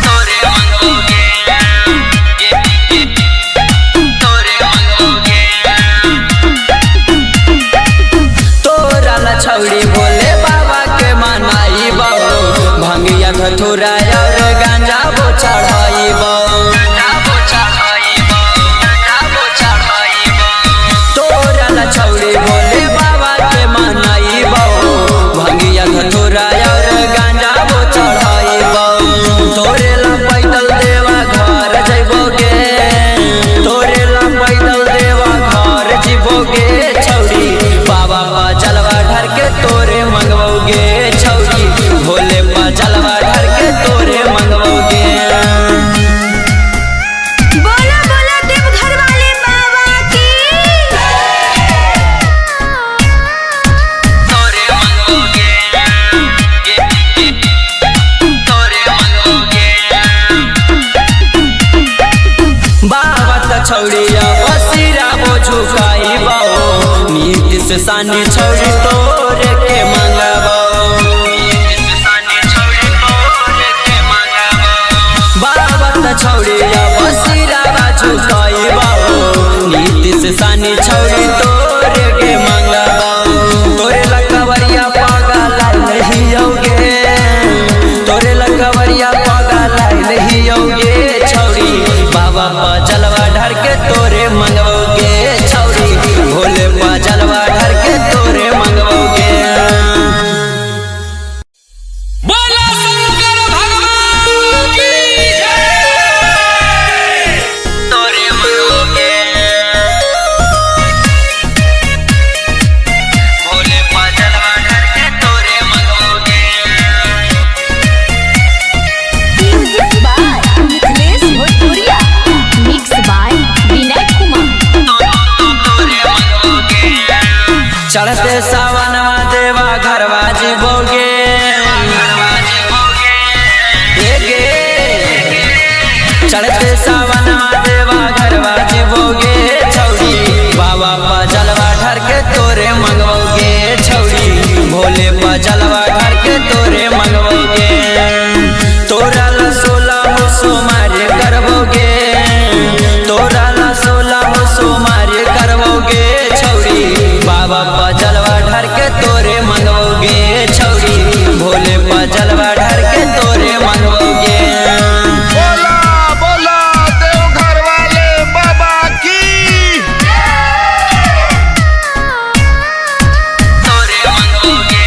तोरे मंगबोगे, तोरे मंगबोगे। तोरा ला छौरी भोले बाबा के मनाइबो, भंगिया धतूरा और गांजा बो चढ़ाइबो। तोरा ला छौरी भोले बाबा के मनाइबो, भंगिया धतूरा और गांजा बो चढ़ाइबो। तोरे ला पैदल देवा घर जइबोगे, तोरे ला पैदल देवा घर जिबोगे छौरी। बाबा पा जलवा ढार के तोरे मंगबोगे छौरी, भोले पा जलवा ढार के तोरे मंगबोगे। बोला बोला देवघर वाले बाबा की। तोरे मंगबोगे, तोरे मंगबोगे। बाबा त छौरिया बसिरा बो झुकाइबो, नीतीश सानी छौरी तोरे के मंगबो। बाबा त छौरिया बसिरा बा झुकाइबो, नीतीश सानी छौरी तोरे के मंगबो। तोरे लकवरिया पागल नहीं औगे, तोरे लकवरिया पागल नहीं औगे छौरी। बाबा पा जलवा ढार के तोरे मंगबोगे छौरी, भोले पा जलवा ढार के तोरे मंगबोगे। बोला शंकर भगवान की जय। तोरे मंगबोगे भोले पा जलवा ढार के तोरे मंगबोगे। Music by Mithilesh Bhojpuriya, mix by Vinay Kumar. चढ़ते सावनवा देवा घरवा जीवोगे, चढ़ते सावनवा देवा घरवा जीवोगे छौरी। बाबा पा जलवा ढार के तोरे मंगबोगे छौरी, भोले पा जलवा ढार के तोरे मंगबोगे। तोरा ला 16 हो सोमारे करबोगे, तोरा ला 16 हो सोमारे करबोगे छौरी। बाबा पा जलवा ढार के तोरे मंगबोगे छौरी, भोले पा जलवा ढार के तोरे मंगबोगे। बोला बोला देवघर वाले बाबा की। तोरे मंगबोगे,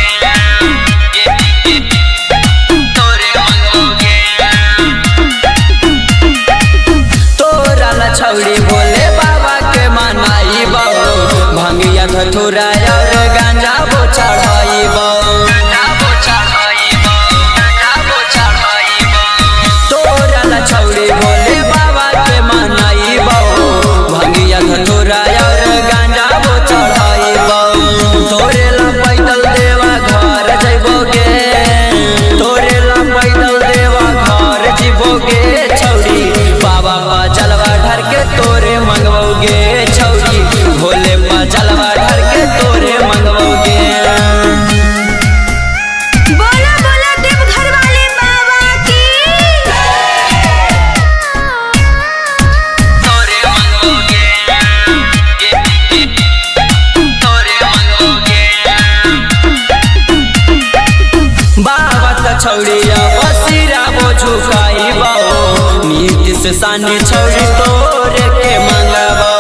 नीतीश सानी छौरी तोरे के मंगबो।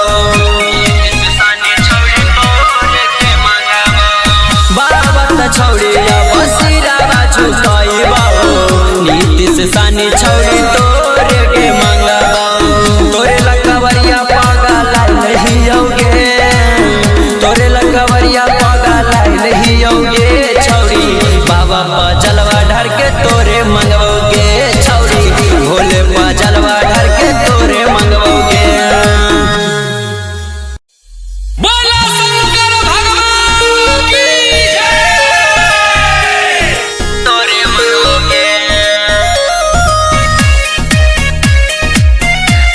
बाबा त छौरी अब सिरावा झुकाइबो, नीतीश सानी छौरी तोरे के मंगबो। तोरे लकवरिया पागल नहीं होगे, तोरे लकवरिया पागल नहीं होगे छौरी। बाबा पा जलवा ढार के तोरे मंगबोगे छौरी, भोले पा जलवा ढार के तोरे मंगबोगे। बोला शंकर भगवान की जय। तोरे मंगबोगे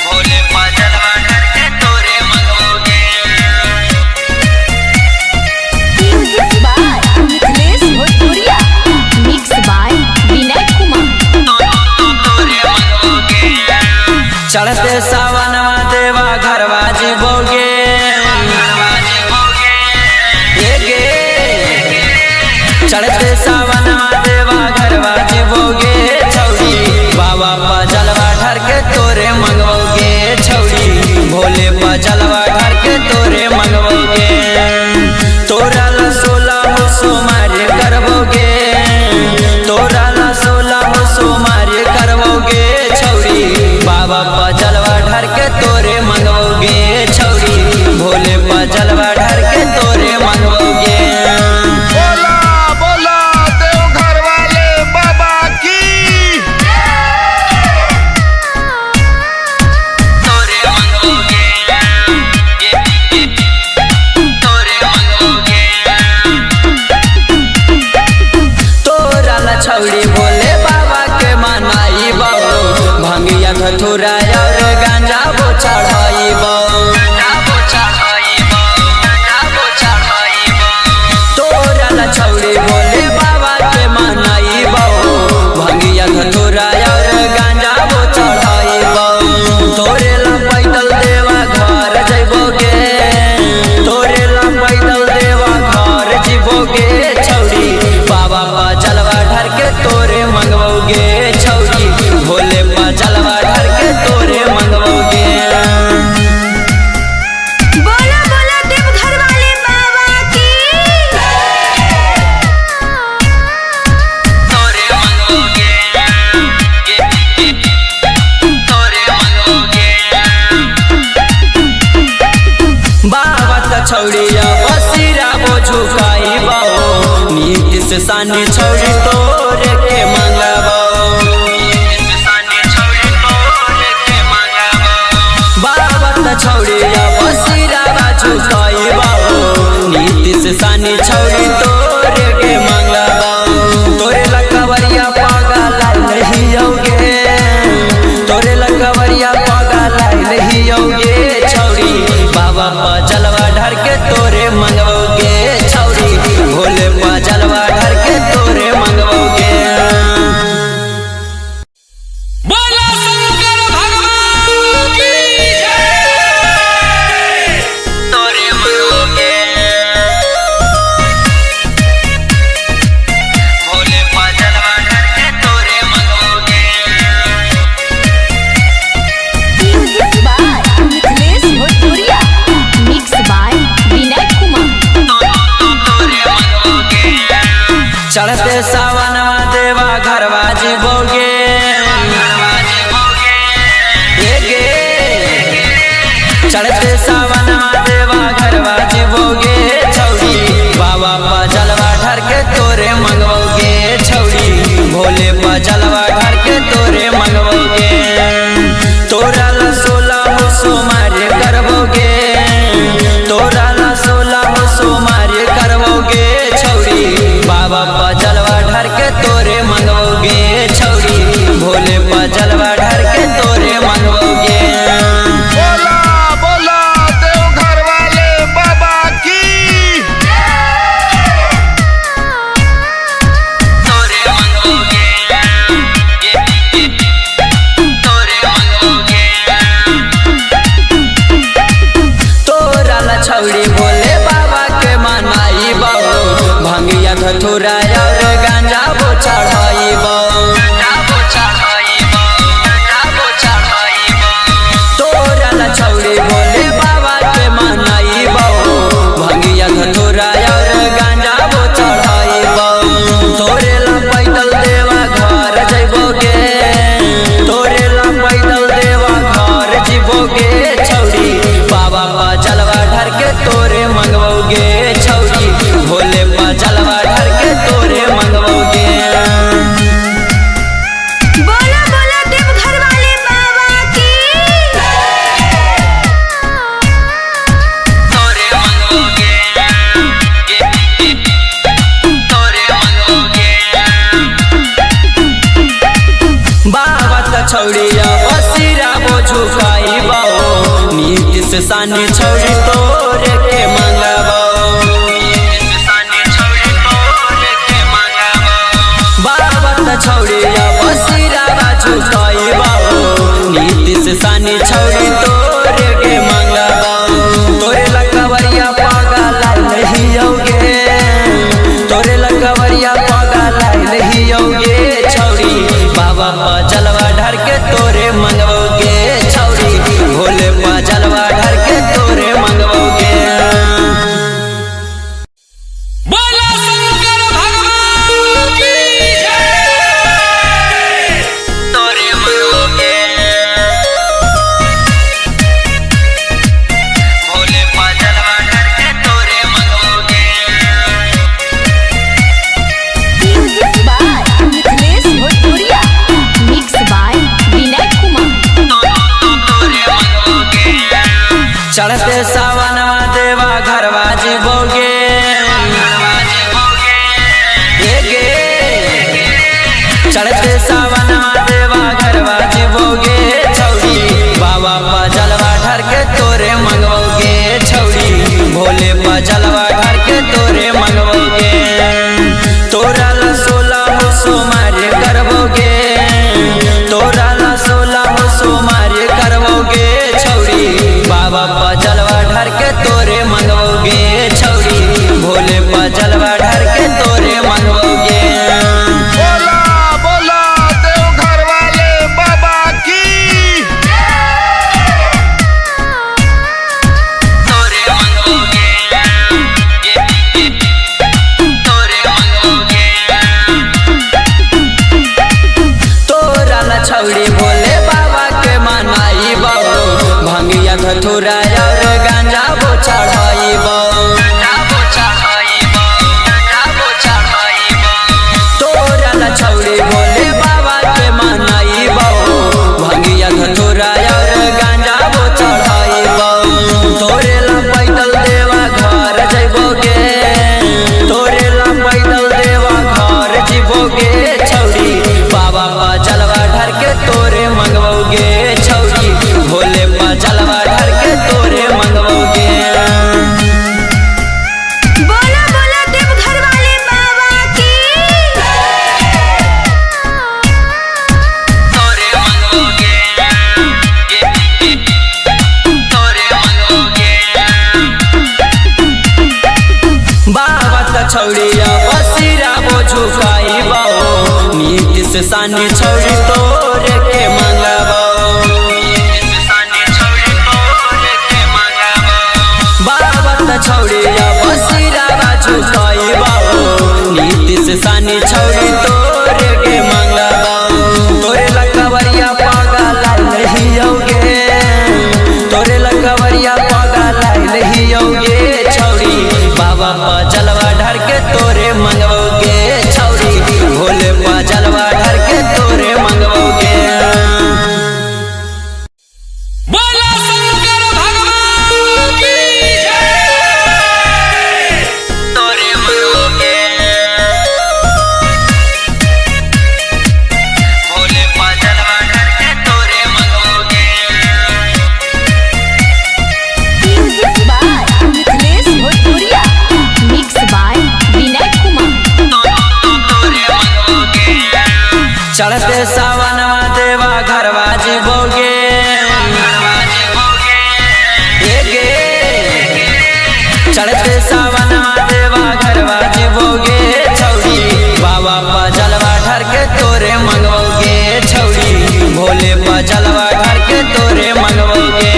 भोले पा जलवा ढार के तोरे मंगबोगे। Music by Mithilesh Bhojpuriya, mix by Vinay Kumar. चढ़ते सावनवा देवा घरवा जीवोगे, चढ़ते सावनवा देवा घरवा जीवोगे छौरी। बाबा पा जलवा ढार के तोरे मंगबोगे छौरी, भोले पा जलवा ढार के तोरे मंगबोगे। तोरा ला सोला हो सोमारे करबोगे, तोरा ला सोला हो सोमारे करबोगे छौरी। बाबा पा जलवा ढार के तोरे मंगबोगे छौरी, भोले पा जलवा ढार के तोरे मंगबोगे। बोला बोला देवघर वाले बाबा की। तोरे मंगबोगे, तोरे मंगबोगे। तोरा ला छौरी भोले बाबा के मनाइबो, भंगिया धतूरा और गांजा बो चढ़ाइबो। तोरा ला छौरी भोले बाबा के मनाइबो, भंगिया धतूरा और गांजा बो चढ़ाइबो। तोरे ला पैदल देवा घर जइबोगे, तोरे ला पैदल देवा घर जिबोगे छौरी। बाबा पा जलवा ढार के तोरे मंगबोगे छौरी, भोले पा जलवा ढार के तोरे मंगबोगे। बोला बोला देवघर वाले बाबा की। तोरे मंगबोगे, तोरे मंगबोगे। बाबा त छौरी अब सिरा बो झुकाइबो, नीतीश सानी छौरी तोरे के मंगबो। बाबा त छौरी अब सिरा झुकाइबो, नीतीश सानी छौरी तोरे के मंगबो। तोरे लकवरिया पागल नहीं होगे, तोरे लकवरिया पागल नहीं होगे छौरी। बाबा पा जलवा ढार के तोरे मंगबोगे छौरी, भोले पा जलवा ढार के तोरे मंगबोगे। बोला शंकर भगवान की जय। तोरे मंगबोगे भोले पा जलवा ढार के तोरे मंगबोगे। Music by Mithilesh Bhojpuriya, mix by Vinay Kumar. चढ़ते सावनवा देवा घरवा जीवोगे, चढ़ते सावनवा देवा घरवा जीवोगे छौरी। बाबा पा जलवा ढार के तोरे मंगबोगे छौरी, भोले पा जलवा ढार के तोरे मंगबोगे। तोरा ला सोला हो सोमारे करबोगे, तोरा ला सोला हो सोमारे करबोगे छौरी। बाबा पा जलवा ढार के तोरे मंगबोगे छौरी, भोले पा जलवा ढार के तोरे मंगबोगे। बोला बोला छौड़िया बसिरा बोझुकाई बाओ नीति से सानी छौड़ी तोरे के मंगबो बाबा त छौड़िया बसिरा बोझुकाई बाओ नीति से सानी छौड़ी तोरे के मंगबो तोरे लकवरिया पागल नहीं होगे तोरे लकवरिया पागल नहीं होगे छौड़ी बाबा पा जलवा ढर के तोरे मंगबोगे छौड़ी भोले पा जलवा ढर के तोरे मंगबोगे। बोला शंकर भगवान की जय। तोरे मंगबोगे भोले पा जलवा ढर के तोरे मंगबोगे। Music by Mithilesh Bhojpuriya. Mix by Vinay Kumar. चढ़ते सावनवा देवा घरवा जीवोगे चढ़ते सावनवा देवा घरवा जीवोगे छौड़ी बाबा पा जलवा ढर के तोरे मंगवोगे छौड़ी भोले पा जलवा ढर के तोरे मंगवोगे तोरा ला सोला हो सोमारे करबोगे तोरा ला सोला हो सोमारे करबोगे छौड़ी बाबा पा जलवा ढर के तोरे मंगवोगे छौड़ी भोले पा जलवा ढर के तोरे मंगवोगे। बोला बोला देवघर वाले बाबा की। तोरे मंगवोगे तोरे मंगवोगे तोरा ला छौड़ी भोले बाबा के मनाई बाबू भंगिया धतुरा और गांजा बो चढ़ाई तोरा ला छौड़ी भोले बाबा के मनाई बाबू भंगिया धतुरा और गांजा बो चढ़ाई तोरे ला पैदल देवा घर जइबोगे तोरे ला पैदल देवा घर जिबोगे छौड़ी बाबा पा जलवा ढर के तोरे मंगवोगे छौड़ी भोले पा जलवा ढर के तोरे मंगवोगे। बोला बोला देवघर वाले बाबा की। तोरे मंगवोगे तोरे मंगवोगे बाबा त छौड़िया बसिरा बोझुकाई बाओ नीति से सानी छौड़ी तोरे के मंगबो बाबा त छौड़िया बसिरा बोझुकाई बाओ नीति से सानी छौड़ी तोरे के मंगबो तोरे लकवरिया पागल नहीं होगे तोरे लकवरिया पागल नहीं होगे छौड़ी बाबा पा जलवा ढर के तोरे मंगवोगे छौड़ी भोले पा जलवा ढर के तोरे मंगवोगे। बोला शंकर भगवान की जय। तोरे मंगवोगे भोले पा जलवा ढर के तोरे मंगवोगे। Music by Mithilesh Bhojpuriya. Mix by Vinay Kumar. चढ़ते सावनवा देवा घरवा जीवोगे चढ़ते सावनवा देवा घरवा जीवोगे छौड़ी बाबा पा जलवा ढर के तोरे मंगवोगे छौड़ी भोले पा जलवा ढर के तोरे मंगवोगे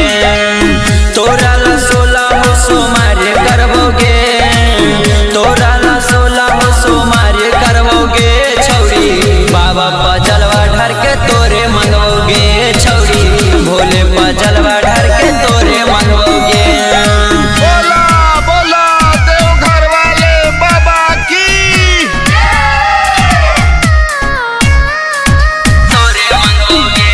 तोरा ला सोला हो सोमारे करबोगे तोरा ला सोला हो सोमारे करबोगे छौड़ी बाबा पा जलवा ढर के तोरे मंगवोगे छौड़ी भोले पा जलवा ढर के तोरे मंगवोगे। बोला बोला देवघर वाले बाबा की। तोरे मंगवोगे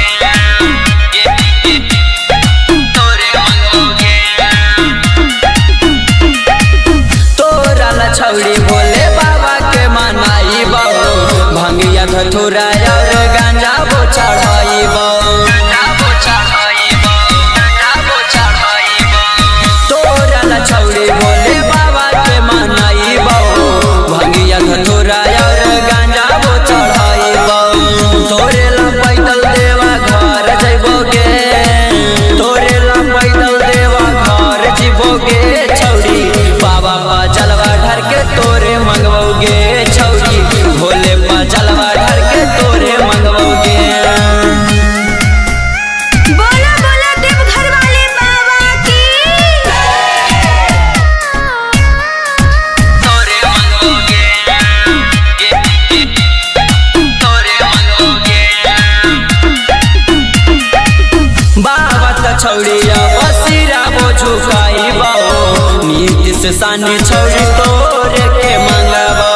छौड़िया बसीरा बो झुकाई बाओ नीति से सानी छौड़ी तोरे के मंगबो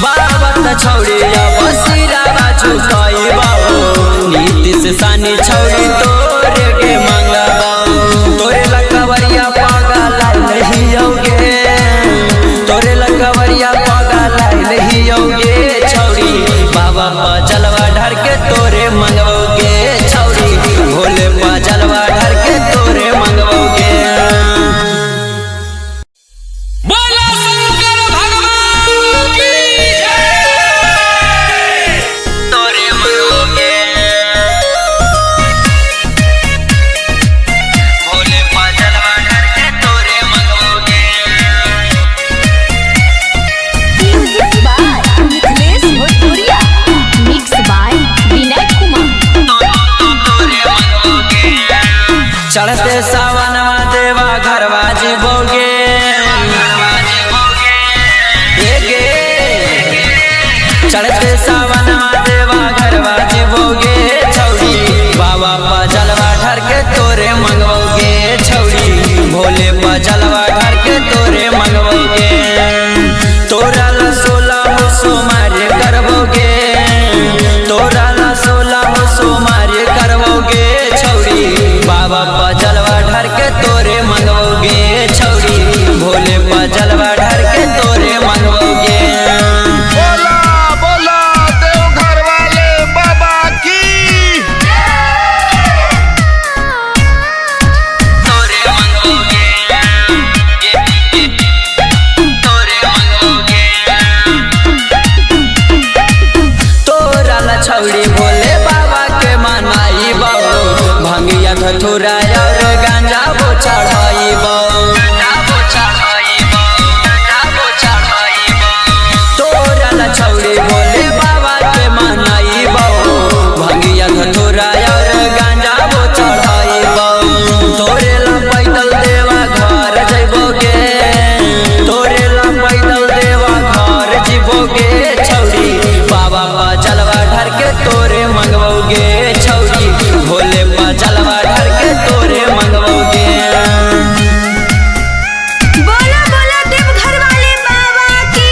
बाबा त छौड़िया बसीरा बा झुकाई बाओ नीति से सानी छौड़ी तोरे के मंगबो तोरे लकवरिया पागल नहीं होगे तोरे लकवरिया पागल नहीं होगे छौड़ी बाबा पा जलवा ढार के तोरे मंगबोगे छौड़ी भोले पा जलवा ढार के तोरे मंगबोगे। बोला शंकर भगवान की जय। तोरे मंगबोगे भोले पा जलवा ढार के तोरे मंगबोगे। Music by Mithilesh Bhojpuriya, mix by Vinay Kumar. चढ़ते सावनवा देवा घरवा जीवोगे चढ़ते सावनवा देवा घरवा जीवोगे छौड़ी बाबा पा जलवा ढार के तोरे मंगबोगे छौड़ी भोले पा जलवा ढार के तोरे मंगबोगे तोरा ला सोला हो सोमारे करबोगे तोरा ला सोला हो सोमारे करबोगे छौड़ी बाबा पा जलवा ढार के तोरे मंगबोगे छौड़ी भोले पा जलवा ढार के तोरे मंगबोगे। बोला बोला देवघर वाले बाबा की। तोरे मंगोगे तोरे मंगोगे तोरा ला छौड़ी भोले बाबा के मनाई बाबू भंगिया धतुरा और गांजा बो चढ़ाई तोरा ला छौड़ी भोले बाबा के मनाई बाबू भंगिया धतुरा और गांजा बो चढ़ाई तोरे ला पैदल देवा घर जइबोगे तोरे ला पैदल देवा घर जिबोगे छौड़ी बाबा पा जलवा ढार के तोरे मंगबोगे छौड़ी भोले पा जलवा ढार के तोरे मंगबोगे। बोला बोला देवघर वाले बाबा की।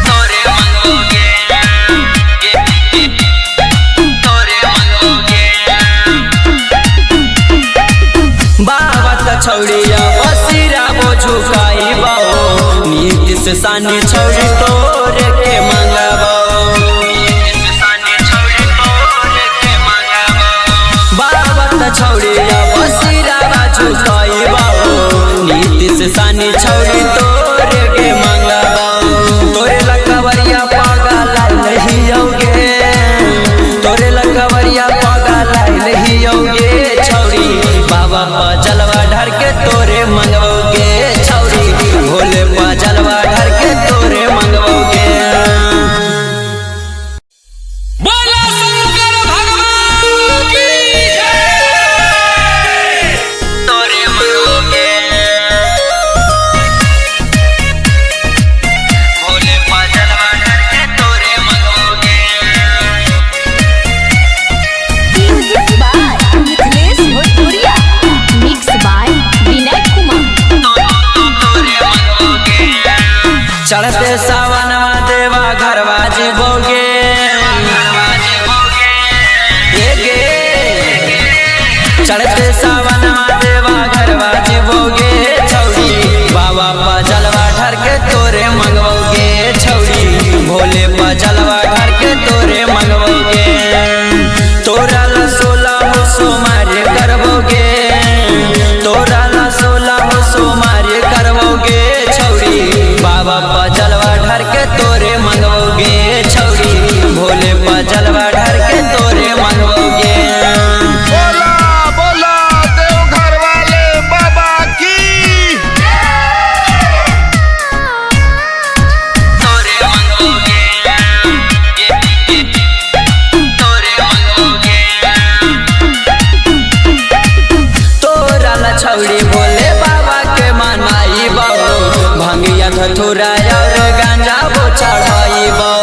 तोरे मंगोगे तोरे मंगोगे बाबा त छौड़िया बसीरा बो झुकाई बाओ नीति से सानी छौड़ी तोरे के मंगबो बाबा त छौड़िया बसीरा बा झुकाई बाओ नीति से सानी छौड़ी तोरे के मंगबो तोरे लकवरिया पागल नहीं होगे तोरे लकवरिया पागल नहीं होगे छौड़ी बाबा पा जलवा ढार के तोरे मंगबोगे छौड़ी भोले पा जलवा ढार के तोरे मंगबोगे। बोला शंकर भगवान की जय। तोरे मंगोगे भोले पा जलवा ढार के तोरे मंगोगे। Music by Mithilesh Bhojpuriya, mix by Vinay Kumar. चढ़ते सावनवा देवा घरवा जीवोगे चढ़ते सावनवा देवा घरवा जीवोगे छौड़ी बाबा पा जलवा ढार के तोरे मंगबोगे छौड़ी भोले पा जलवा ढार के तोरे मंगबोगे तोरा ला सोला हो सोमारे करबोगे तोरा ला सोला हो सोमारे करबोगे छौड़ी बाबा पा जलवा ढार के तोरे मंगबोगे छौड़ी भोले पा जलवा ढार के तोरे मंगबोगे। बोला बोला देवघर वाले बाबा की। तोरे मंगोगे तोरे मंगोगे तोरा ला छौड़ी भोले बाबा के मनाई बाबू भंगिया धतुरा और गांजा बो चढ़ाई बो।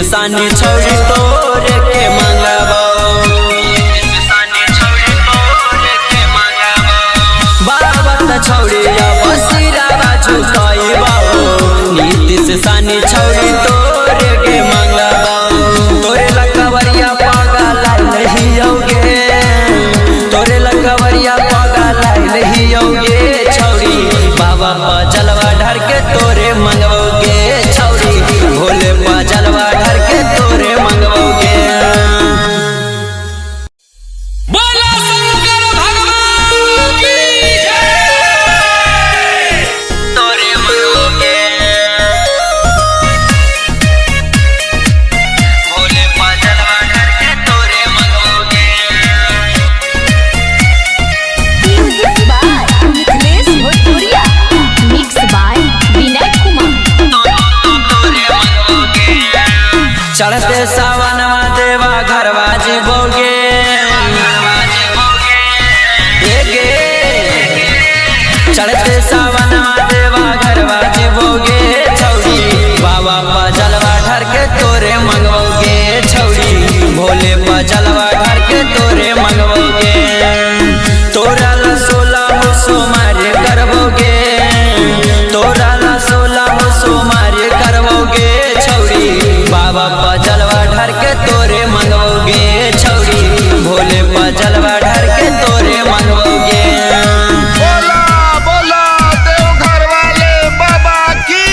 सानी छौरी तोरे के मंगबो। बाबा त छौरी अब सिरावा झुकाइबो, नीतीश सानी छौरी तोरे के मंगबो। तोरे लकवरिया पागल नहीं होगे, तोरे लकवरिया पागल नहीं होगे छौरी। बाबा पा जलवा ढार के तोरे मंगबोगे छौरी, भोले पा जलवा ढार के तोरे मंगबोगे। बोला शंकर भगवान की जय। तोरे मंगबोगे भोले पा जलवा ढार के तोरे मंगबोगे। Music by Mithilesh Bhojpuriya, mix by Vinay Kumar. चढ़ते सावनवा देवा घरवा जीवोगे, चढ़ते सावनवा देवा घरवा जीवोगे छौरी। बाबा पा जलवा ढार के तोरे मंगबोगे छौरी, भोले पा जलवा ढार के तोरे मंगबोगे। तोरा ला सोला हो सोमारे करबोगे, तोरा ला सोला हो सोमारे करबोगे छौरी। बाबा पा जलवा ढार के तोरे मंगबोगे छौरी, भोले पा जलवा ढार के तोरे मंगबोगे। बोला बोला देवघर वाले बाबा की।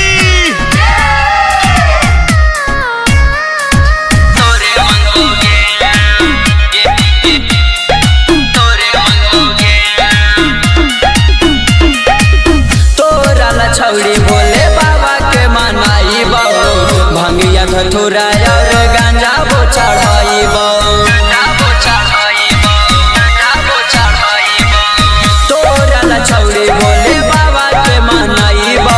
तोरे मंगबोगे, तोरे मंगबोगे। तोरा ला छौरी भोले बाबा के मनाइबो, भंगिया धतूरा और गांजा बो चढ़ाइबो। तोरा ला छौरी भोले बाबा के मनाइबो,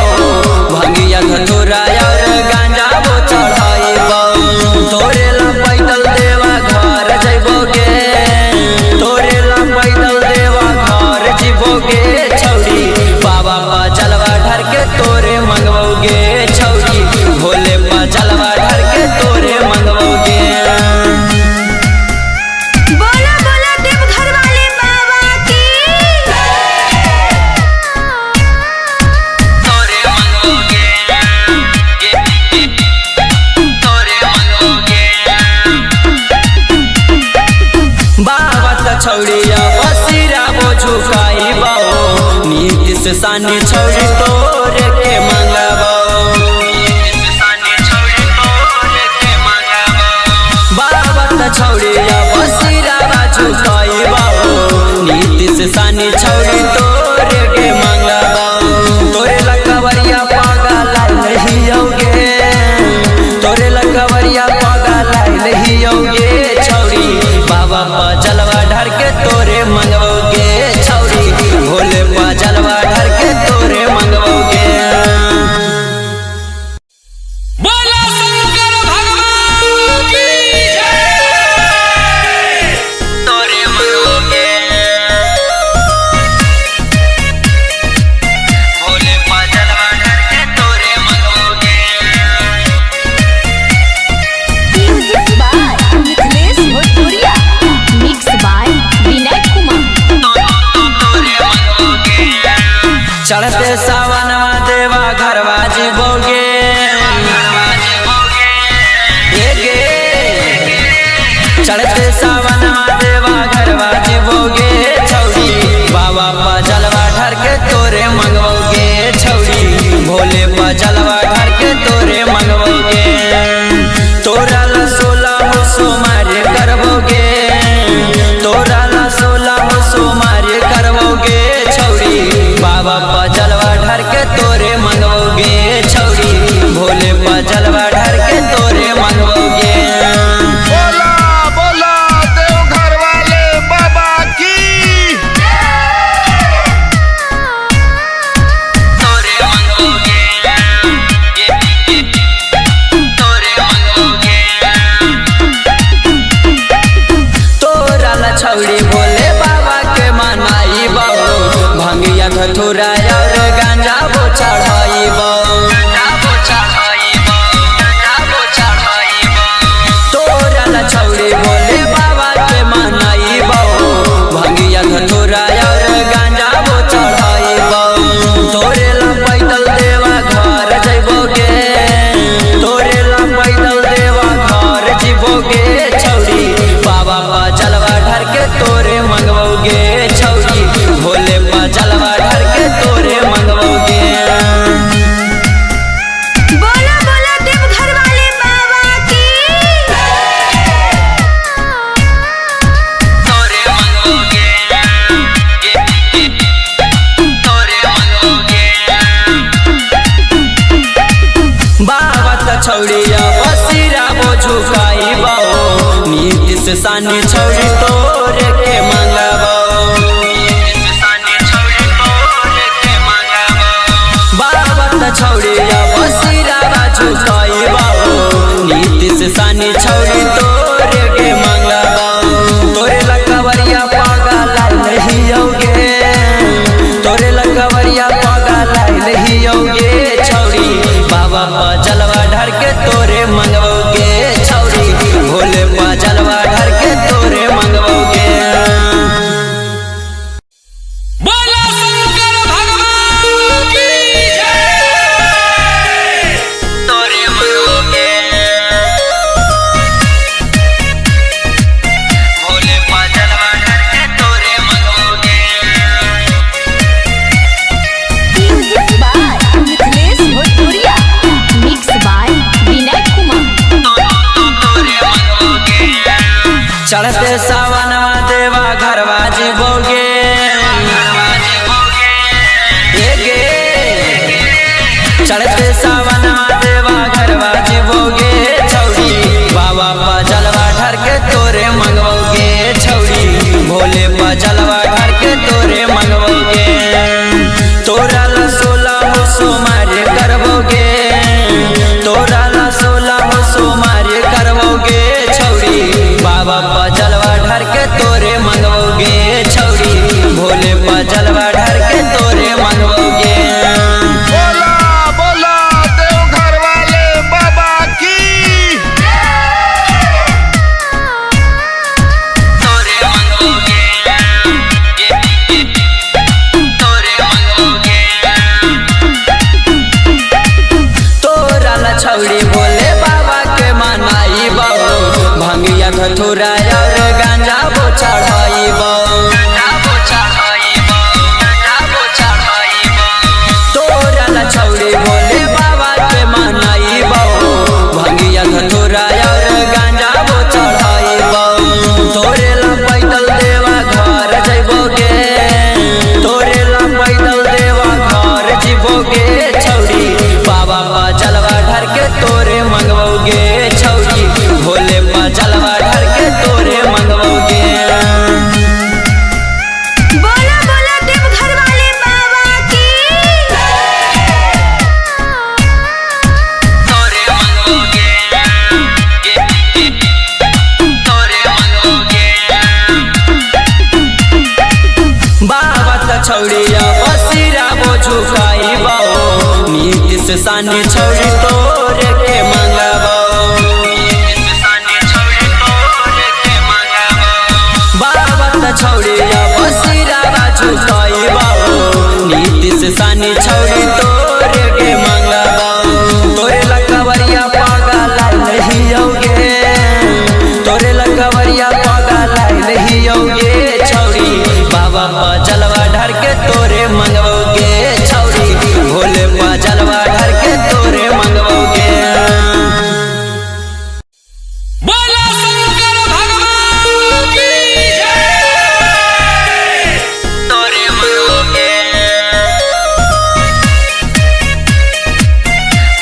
भंगिया धतूरा और गांजा बो चढ़ाइबो। तोरे ला पैदल देवा घर जइबोगे, तोरे ला पैदल देवा घर जिबोगे छौरी। बाबा पा जलवा ढार के तोरे मंगबोगे छौरी, भोले पा जलवा ढार के तोरे मंगबोगे। बोला बोला देवघर वाले बाबा की। तोरे मंगबोगे, तोरे मंगबोगे। बाबा त छौरिया बसिरा बो झुकाइबो, नीतीश सानी छौरी तोरे के मंगबो। बाबा त छौरिया बसिरा बा झुकाइबो, नीतीश सानी छौरी तोरे के मंगबो। तोरे लकवरिया पागल नहीं होगे, तोरे लकवरिया पागल नहीं होगे छौरी। बाबा पा जलवा ढार के तोरे मंगबोगे छौरी, भोले पा जलवा ढार के तोरे मंगबोगे। बोला शंकर भगवान की जय। तोरे मंगबोगे भोले पा जलवा ढार के तोरे मंगबोगे। Music by Mithilesh Bhojpuriya, mix by Vinay Kumar. चढ़ते सावनवा देवा घरवा जीवोगे, चढ़ते सावनवा देवा घरवा जीवोगे छौरी। बाबा पा जलवा ढार के तोरे मंगबोगे छौरी, भोले पा जलवा ढार के तोरे मंगबोगे। तोरा ला सोला हो सोमारे करबोगे, तोरा ला सोला हो सोमारे करबोगे छौरी। बाबा पा जलवा ढार के तोरे मंगबोगे छौरी, भोले पा जलवा ढार के तोरे मंगबोगे। बोला बोला देवघर वाले बाबा की। तोरे मंगबोगे, तोरे मंगबोगे। तोरा ला छौरी भोले बाबा के मनाइबो, भंगिया धतूरा और गांजा बो चढ़ाइबो। सानी छौरी तोरे के मंगबो। बाबा त छौरी अब सिरावा झुकाइबो, नीतीश सानी छौरी तोरे के मंगबो। तोरे लकवरिया पागल नहीं होगे, तोरे लकवरिया पागल नहीं होगे छौरी। बाबा पा जलवा ढार के तोरे मंगबोगे छौरी, भोले पा जलवा ढार के तोरे मंगबोगे। बोला शंकर भगवान की जय। तोरे मंगबोगे भोले पा जलवा ढार के तोरे मंगबोगे। Music by Mithilesh Bhojpuriya. Mix by Vinay Kumar. चढ़ते सावनवा देवा घरवा जीवोगे, चढ़ते सावनवा देवा घरवा जीवोगे छौरी। बाबा पा जलवा ढार के तोरे मंगबोगे छौरी, भोले पा जलवा ढार के तोरे मंगबोगे। तोरा ला सोला हो सोमारे करबोगे, तोरा ला सोला हो सोमारे करबोगे छौरी। बाबा पा जलवा ढार के तोरे मंगबोगे छौरी, भोले पा जलवा ढार के तोरे मंगबोगे। बोला बोला देवघर वाले बाबा की। तोरे मंगबोगे, तोरे मंगबोगे। तोरा ला छौरी भोले बाबा के मनाइबो, भंगिया धतूरा और गांजा बो चढ़ाइबो। तोरा ला छौरी भोले बाबा के मनाइबो, भंगिया धतूरा और गांजा बो चढ़ाइबो। तोरे ला पैदल देवा घर जइबोगे, तोरे ला पैदल देवा घर जिबोगे छौरी। बाबा पा जलवा ढार के तोरे मंगबोगे छौरी, भोले पा जलवा ढार के तोरे मंगबोगे। बोला बोला देवघर वाले बाबा की। तोरे मंगबोगे, तोरे मंगबोगे। बाबा त छौरी अब सिरा बो झुकाइबो, नीतीश सानी छौरी तोरे के मंगबो। बाबा त छौरी अब सिरा झुकाइबो, नीतीश सानी छौरी तोरे के मंगबो। तोरे लकवरिया पागल नहीं होगे, तोरे लकवरिया पागल नहीं होगे छौरी। बाबा पा जलवा ढार के तोरे मंगबोगे छौरी, भोले पा जलवा ढार के तोरे मंगबोगे। बोला शंकर भगवान की जय। तोरे मंगबोगे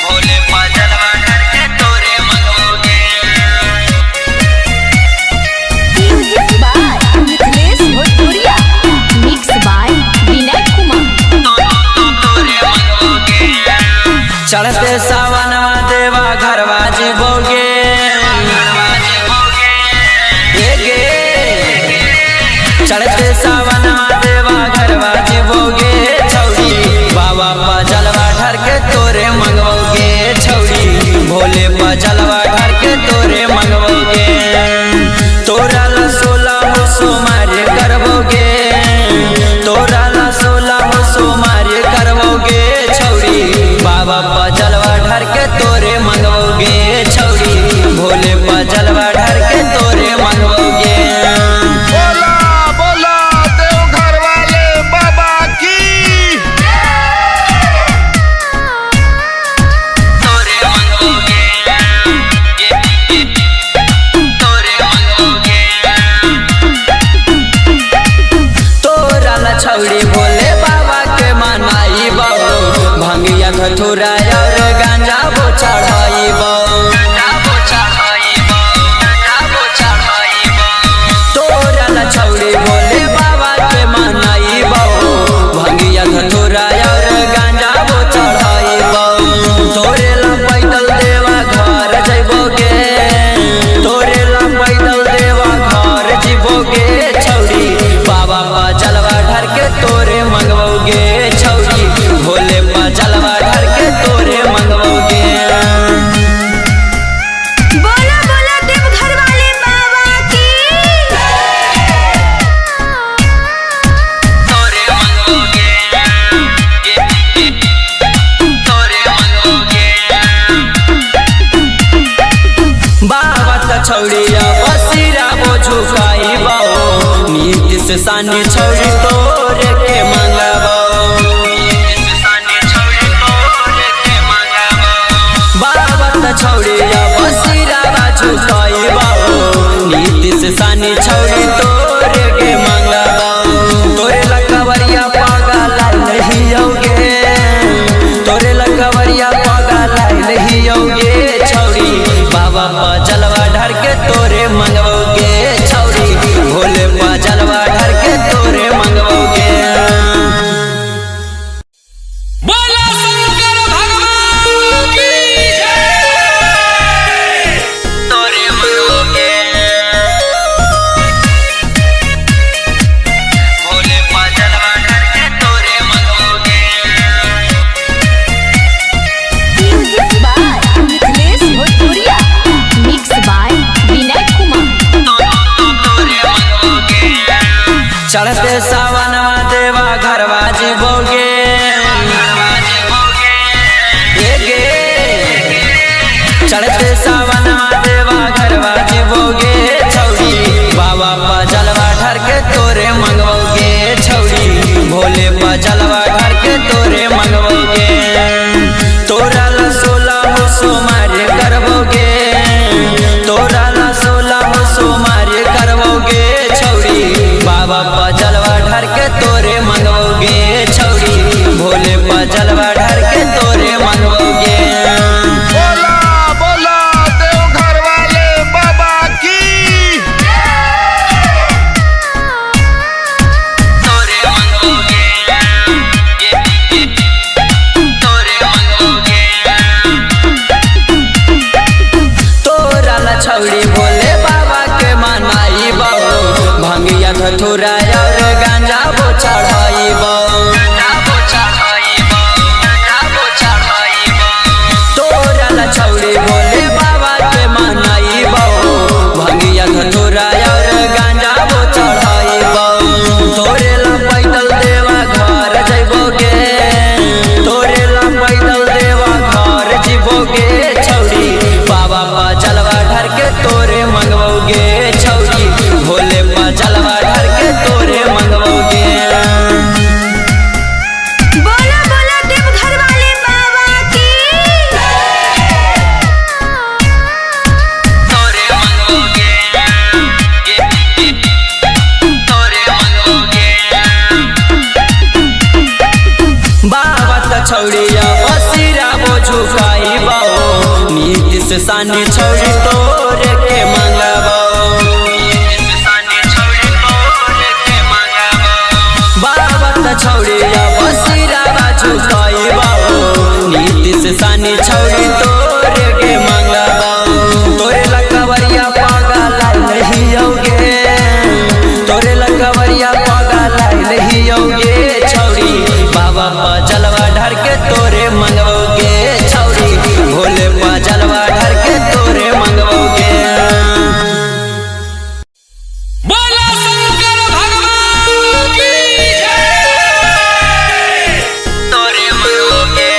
भोले पा जलवा ढार के तोरे मंगबोगे। Music by Mithilesh Bhojpuriya. Mix by Vinay Kumar. चढ़ते सावनवा देवा घरवा जीवोगे, चढ़ते सावनवा देवा घरवा जीवोगे छौरी। बाबा पा जलवा ढार के तोरे मंगबोगे छौरी, भोले पा जलवा ढार के तोरे मंगबोगे। तोरा ला सोला हो सोमारे करबोगे, तोरा ला सोला हो सोमारे करबोगे छौरी। बाबा पा जलवा ढार के तोरे मंगबोगे छौरी, भोले पा जलवा ढार के तोरे मंगबोगे। बोला बोला देवघर वाले बाबा की। तोरे मंगबोगे, तोरे मंगबोगे। तोरा ला छौरी भोले बाबा के मनाइबो, भंगिया धतूरा और गांजा बो चढ़ाइबो। नीतीश सानी छौरी तोरे के मंगबो। बाबा त छौरी अब सिरावा झुकाइबो, नीतीश सानी छौरी तोरे के मंगबो। तोरे लकवरिया पागल नहीं होगे, तोरे लकवरिया पागल नहीं होगे छौरी। बाबा पा जलवा ढार के तोरे मंगबोगे छौरी, भोले पा जलवा ढार के तोरे मंगबोगे। बोला शंकर भगवान की जय। तोरे मंगबोगे भोले पा जलवा ढार के तोरे मंगबोगे। Music by Mithilesh Bhojpuriya, mix by Vinay Kumar. चढ़ते सावनवा देवा घरवा जीवोगे, चढ़ते सावनवा देवा घरवा जीवोगे छौरी। बाबा पा जलवा ढार के तोरे मंगबोगे छौरी, भोले पा जलवा ढार के तोरे मंगबोगे। तोरा ला सोला हो सोमारे करबोगे, तोरा ला सोला हो सोमारे करबोगे छौरी। बाबा पा जलवा ढार के तोरे मंगबोगे छौरी, भोले पा जलवा ढार के तोरे मंगबोगे। बोला बोला देवघर वाले बाबा की। तोरे मंगबोगे, तोरे मंगबोगे। तोरा ला छौरी भोले बाबा के मनाइबो, भंगिया धतूरा और गांजा बो चढ़ाइबो। तोरा ला छौरी भोले बाबा के मनाइबो, भंगिया धतूरा और गांजा बो चढ़ाइबो। तोरे ला पैदल देवा घर जइबोगे, तोरे ला पैदल देवा घर जिबोगे छौरी। बाबा पा जलवा ढार के तोरे मंगबोगे छौरी, भोले पा जलवा ढार के तोरे मंगबोगे। बोला बोला देवघर वाले बाबा की। तोरे मंगबोगे, तोरे मंगबोगे। बाबा त छौरी अब सिरा बो झुकाइबो, नीतीश सानी छौरी तोरे के मंगबो। बाबा त छौरी अब सिरा झुकाइबो, नीतीश सानी छौरी तोरे के मंगबो। तोरे लकवरिया पागल नहीं होगे, तोरे लकवरिया पागल नहीं होगे छौरी। बाबा पा जलवा ढार के तोरे मंगबोगे छौरी, भोले पा जलवा ढार के तोरे मंगबोगे। बोला शंकर भगवान की जय। तोरे मंगबोगे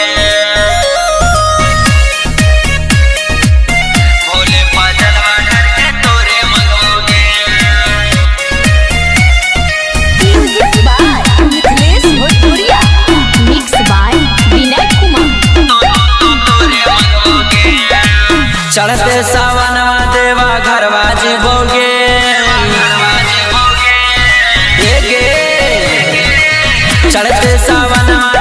भोले पा जलवा ढार के तोरे मंगबोगे। Music by Mithilesh Bhojpuriya, mix by Vinay Kumar. चढ़ते सावनवा देवा घरवा जीवोगे, चढ़ते सावनवा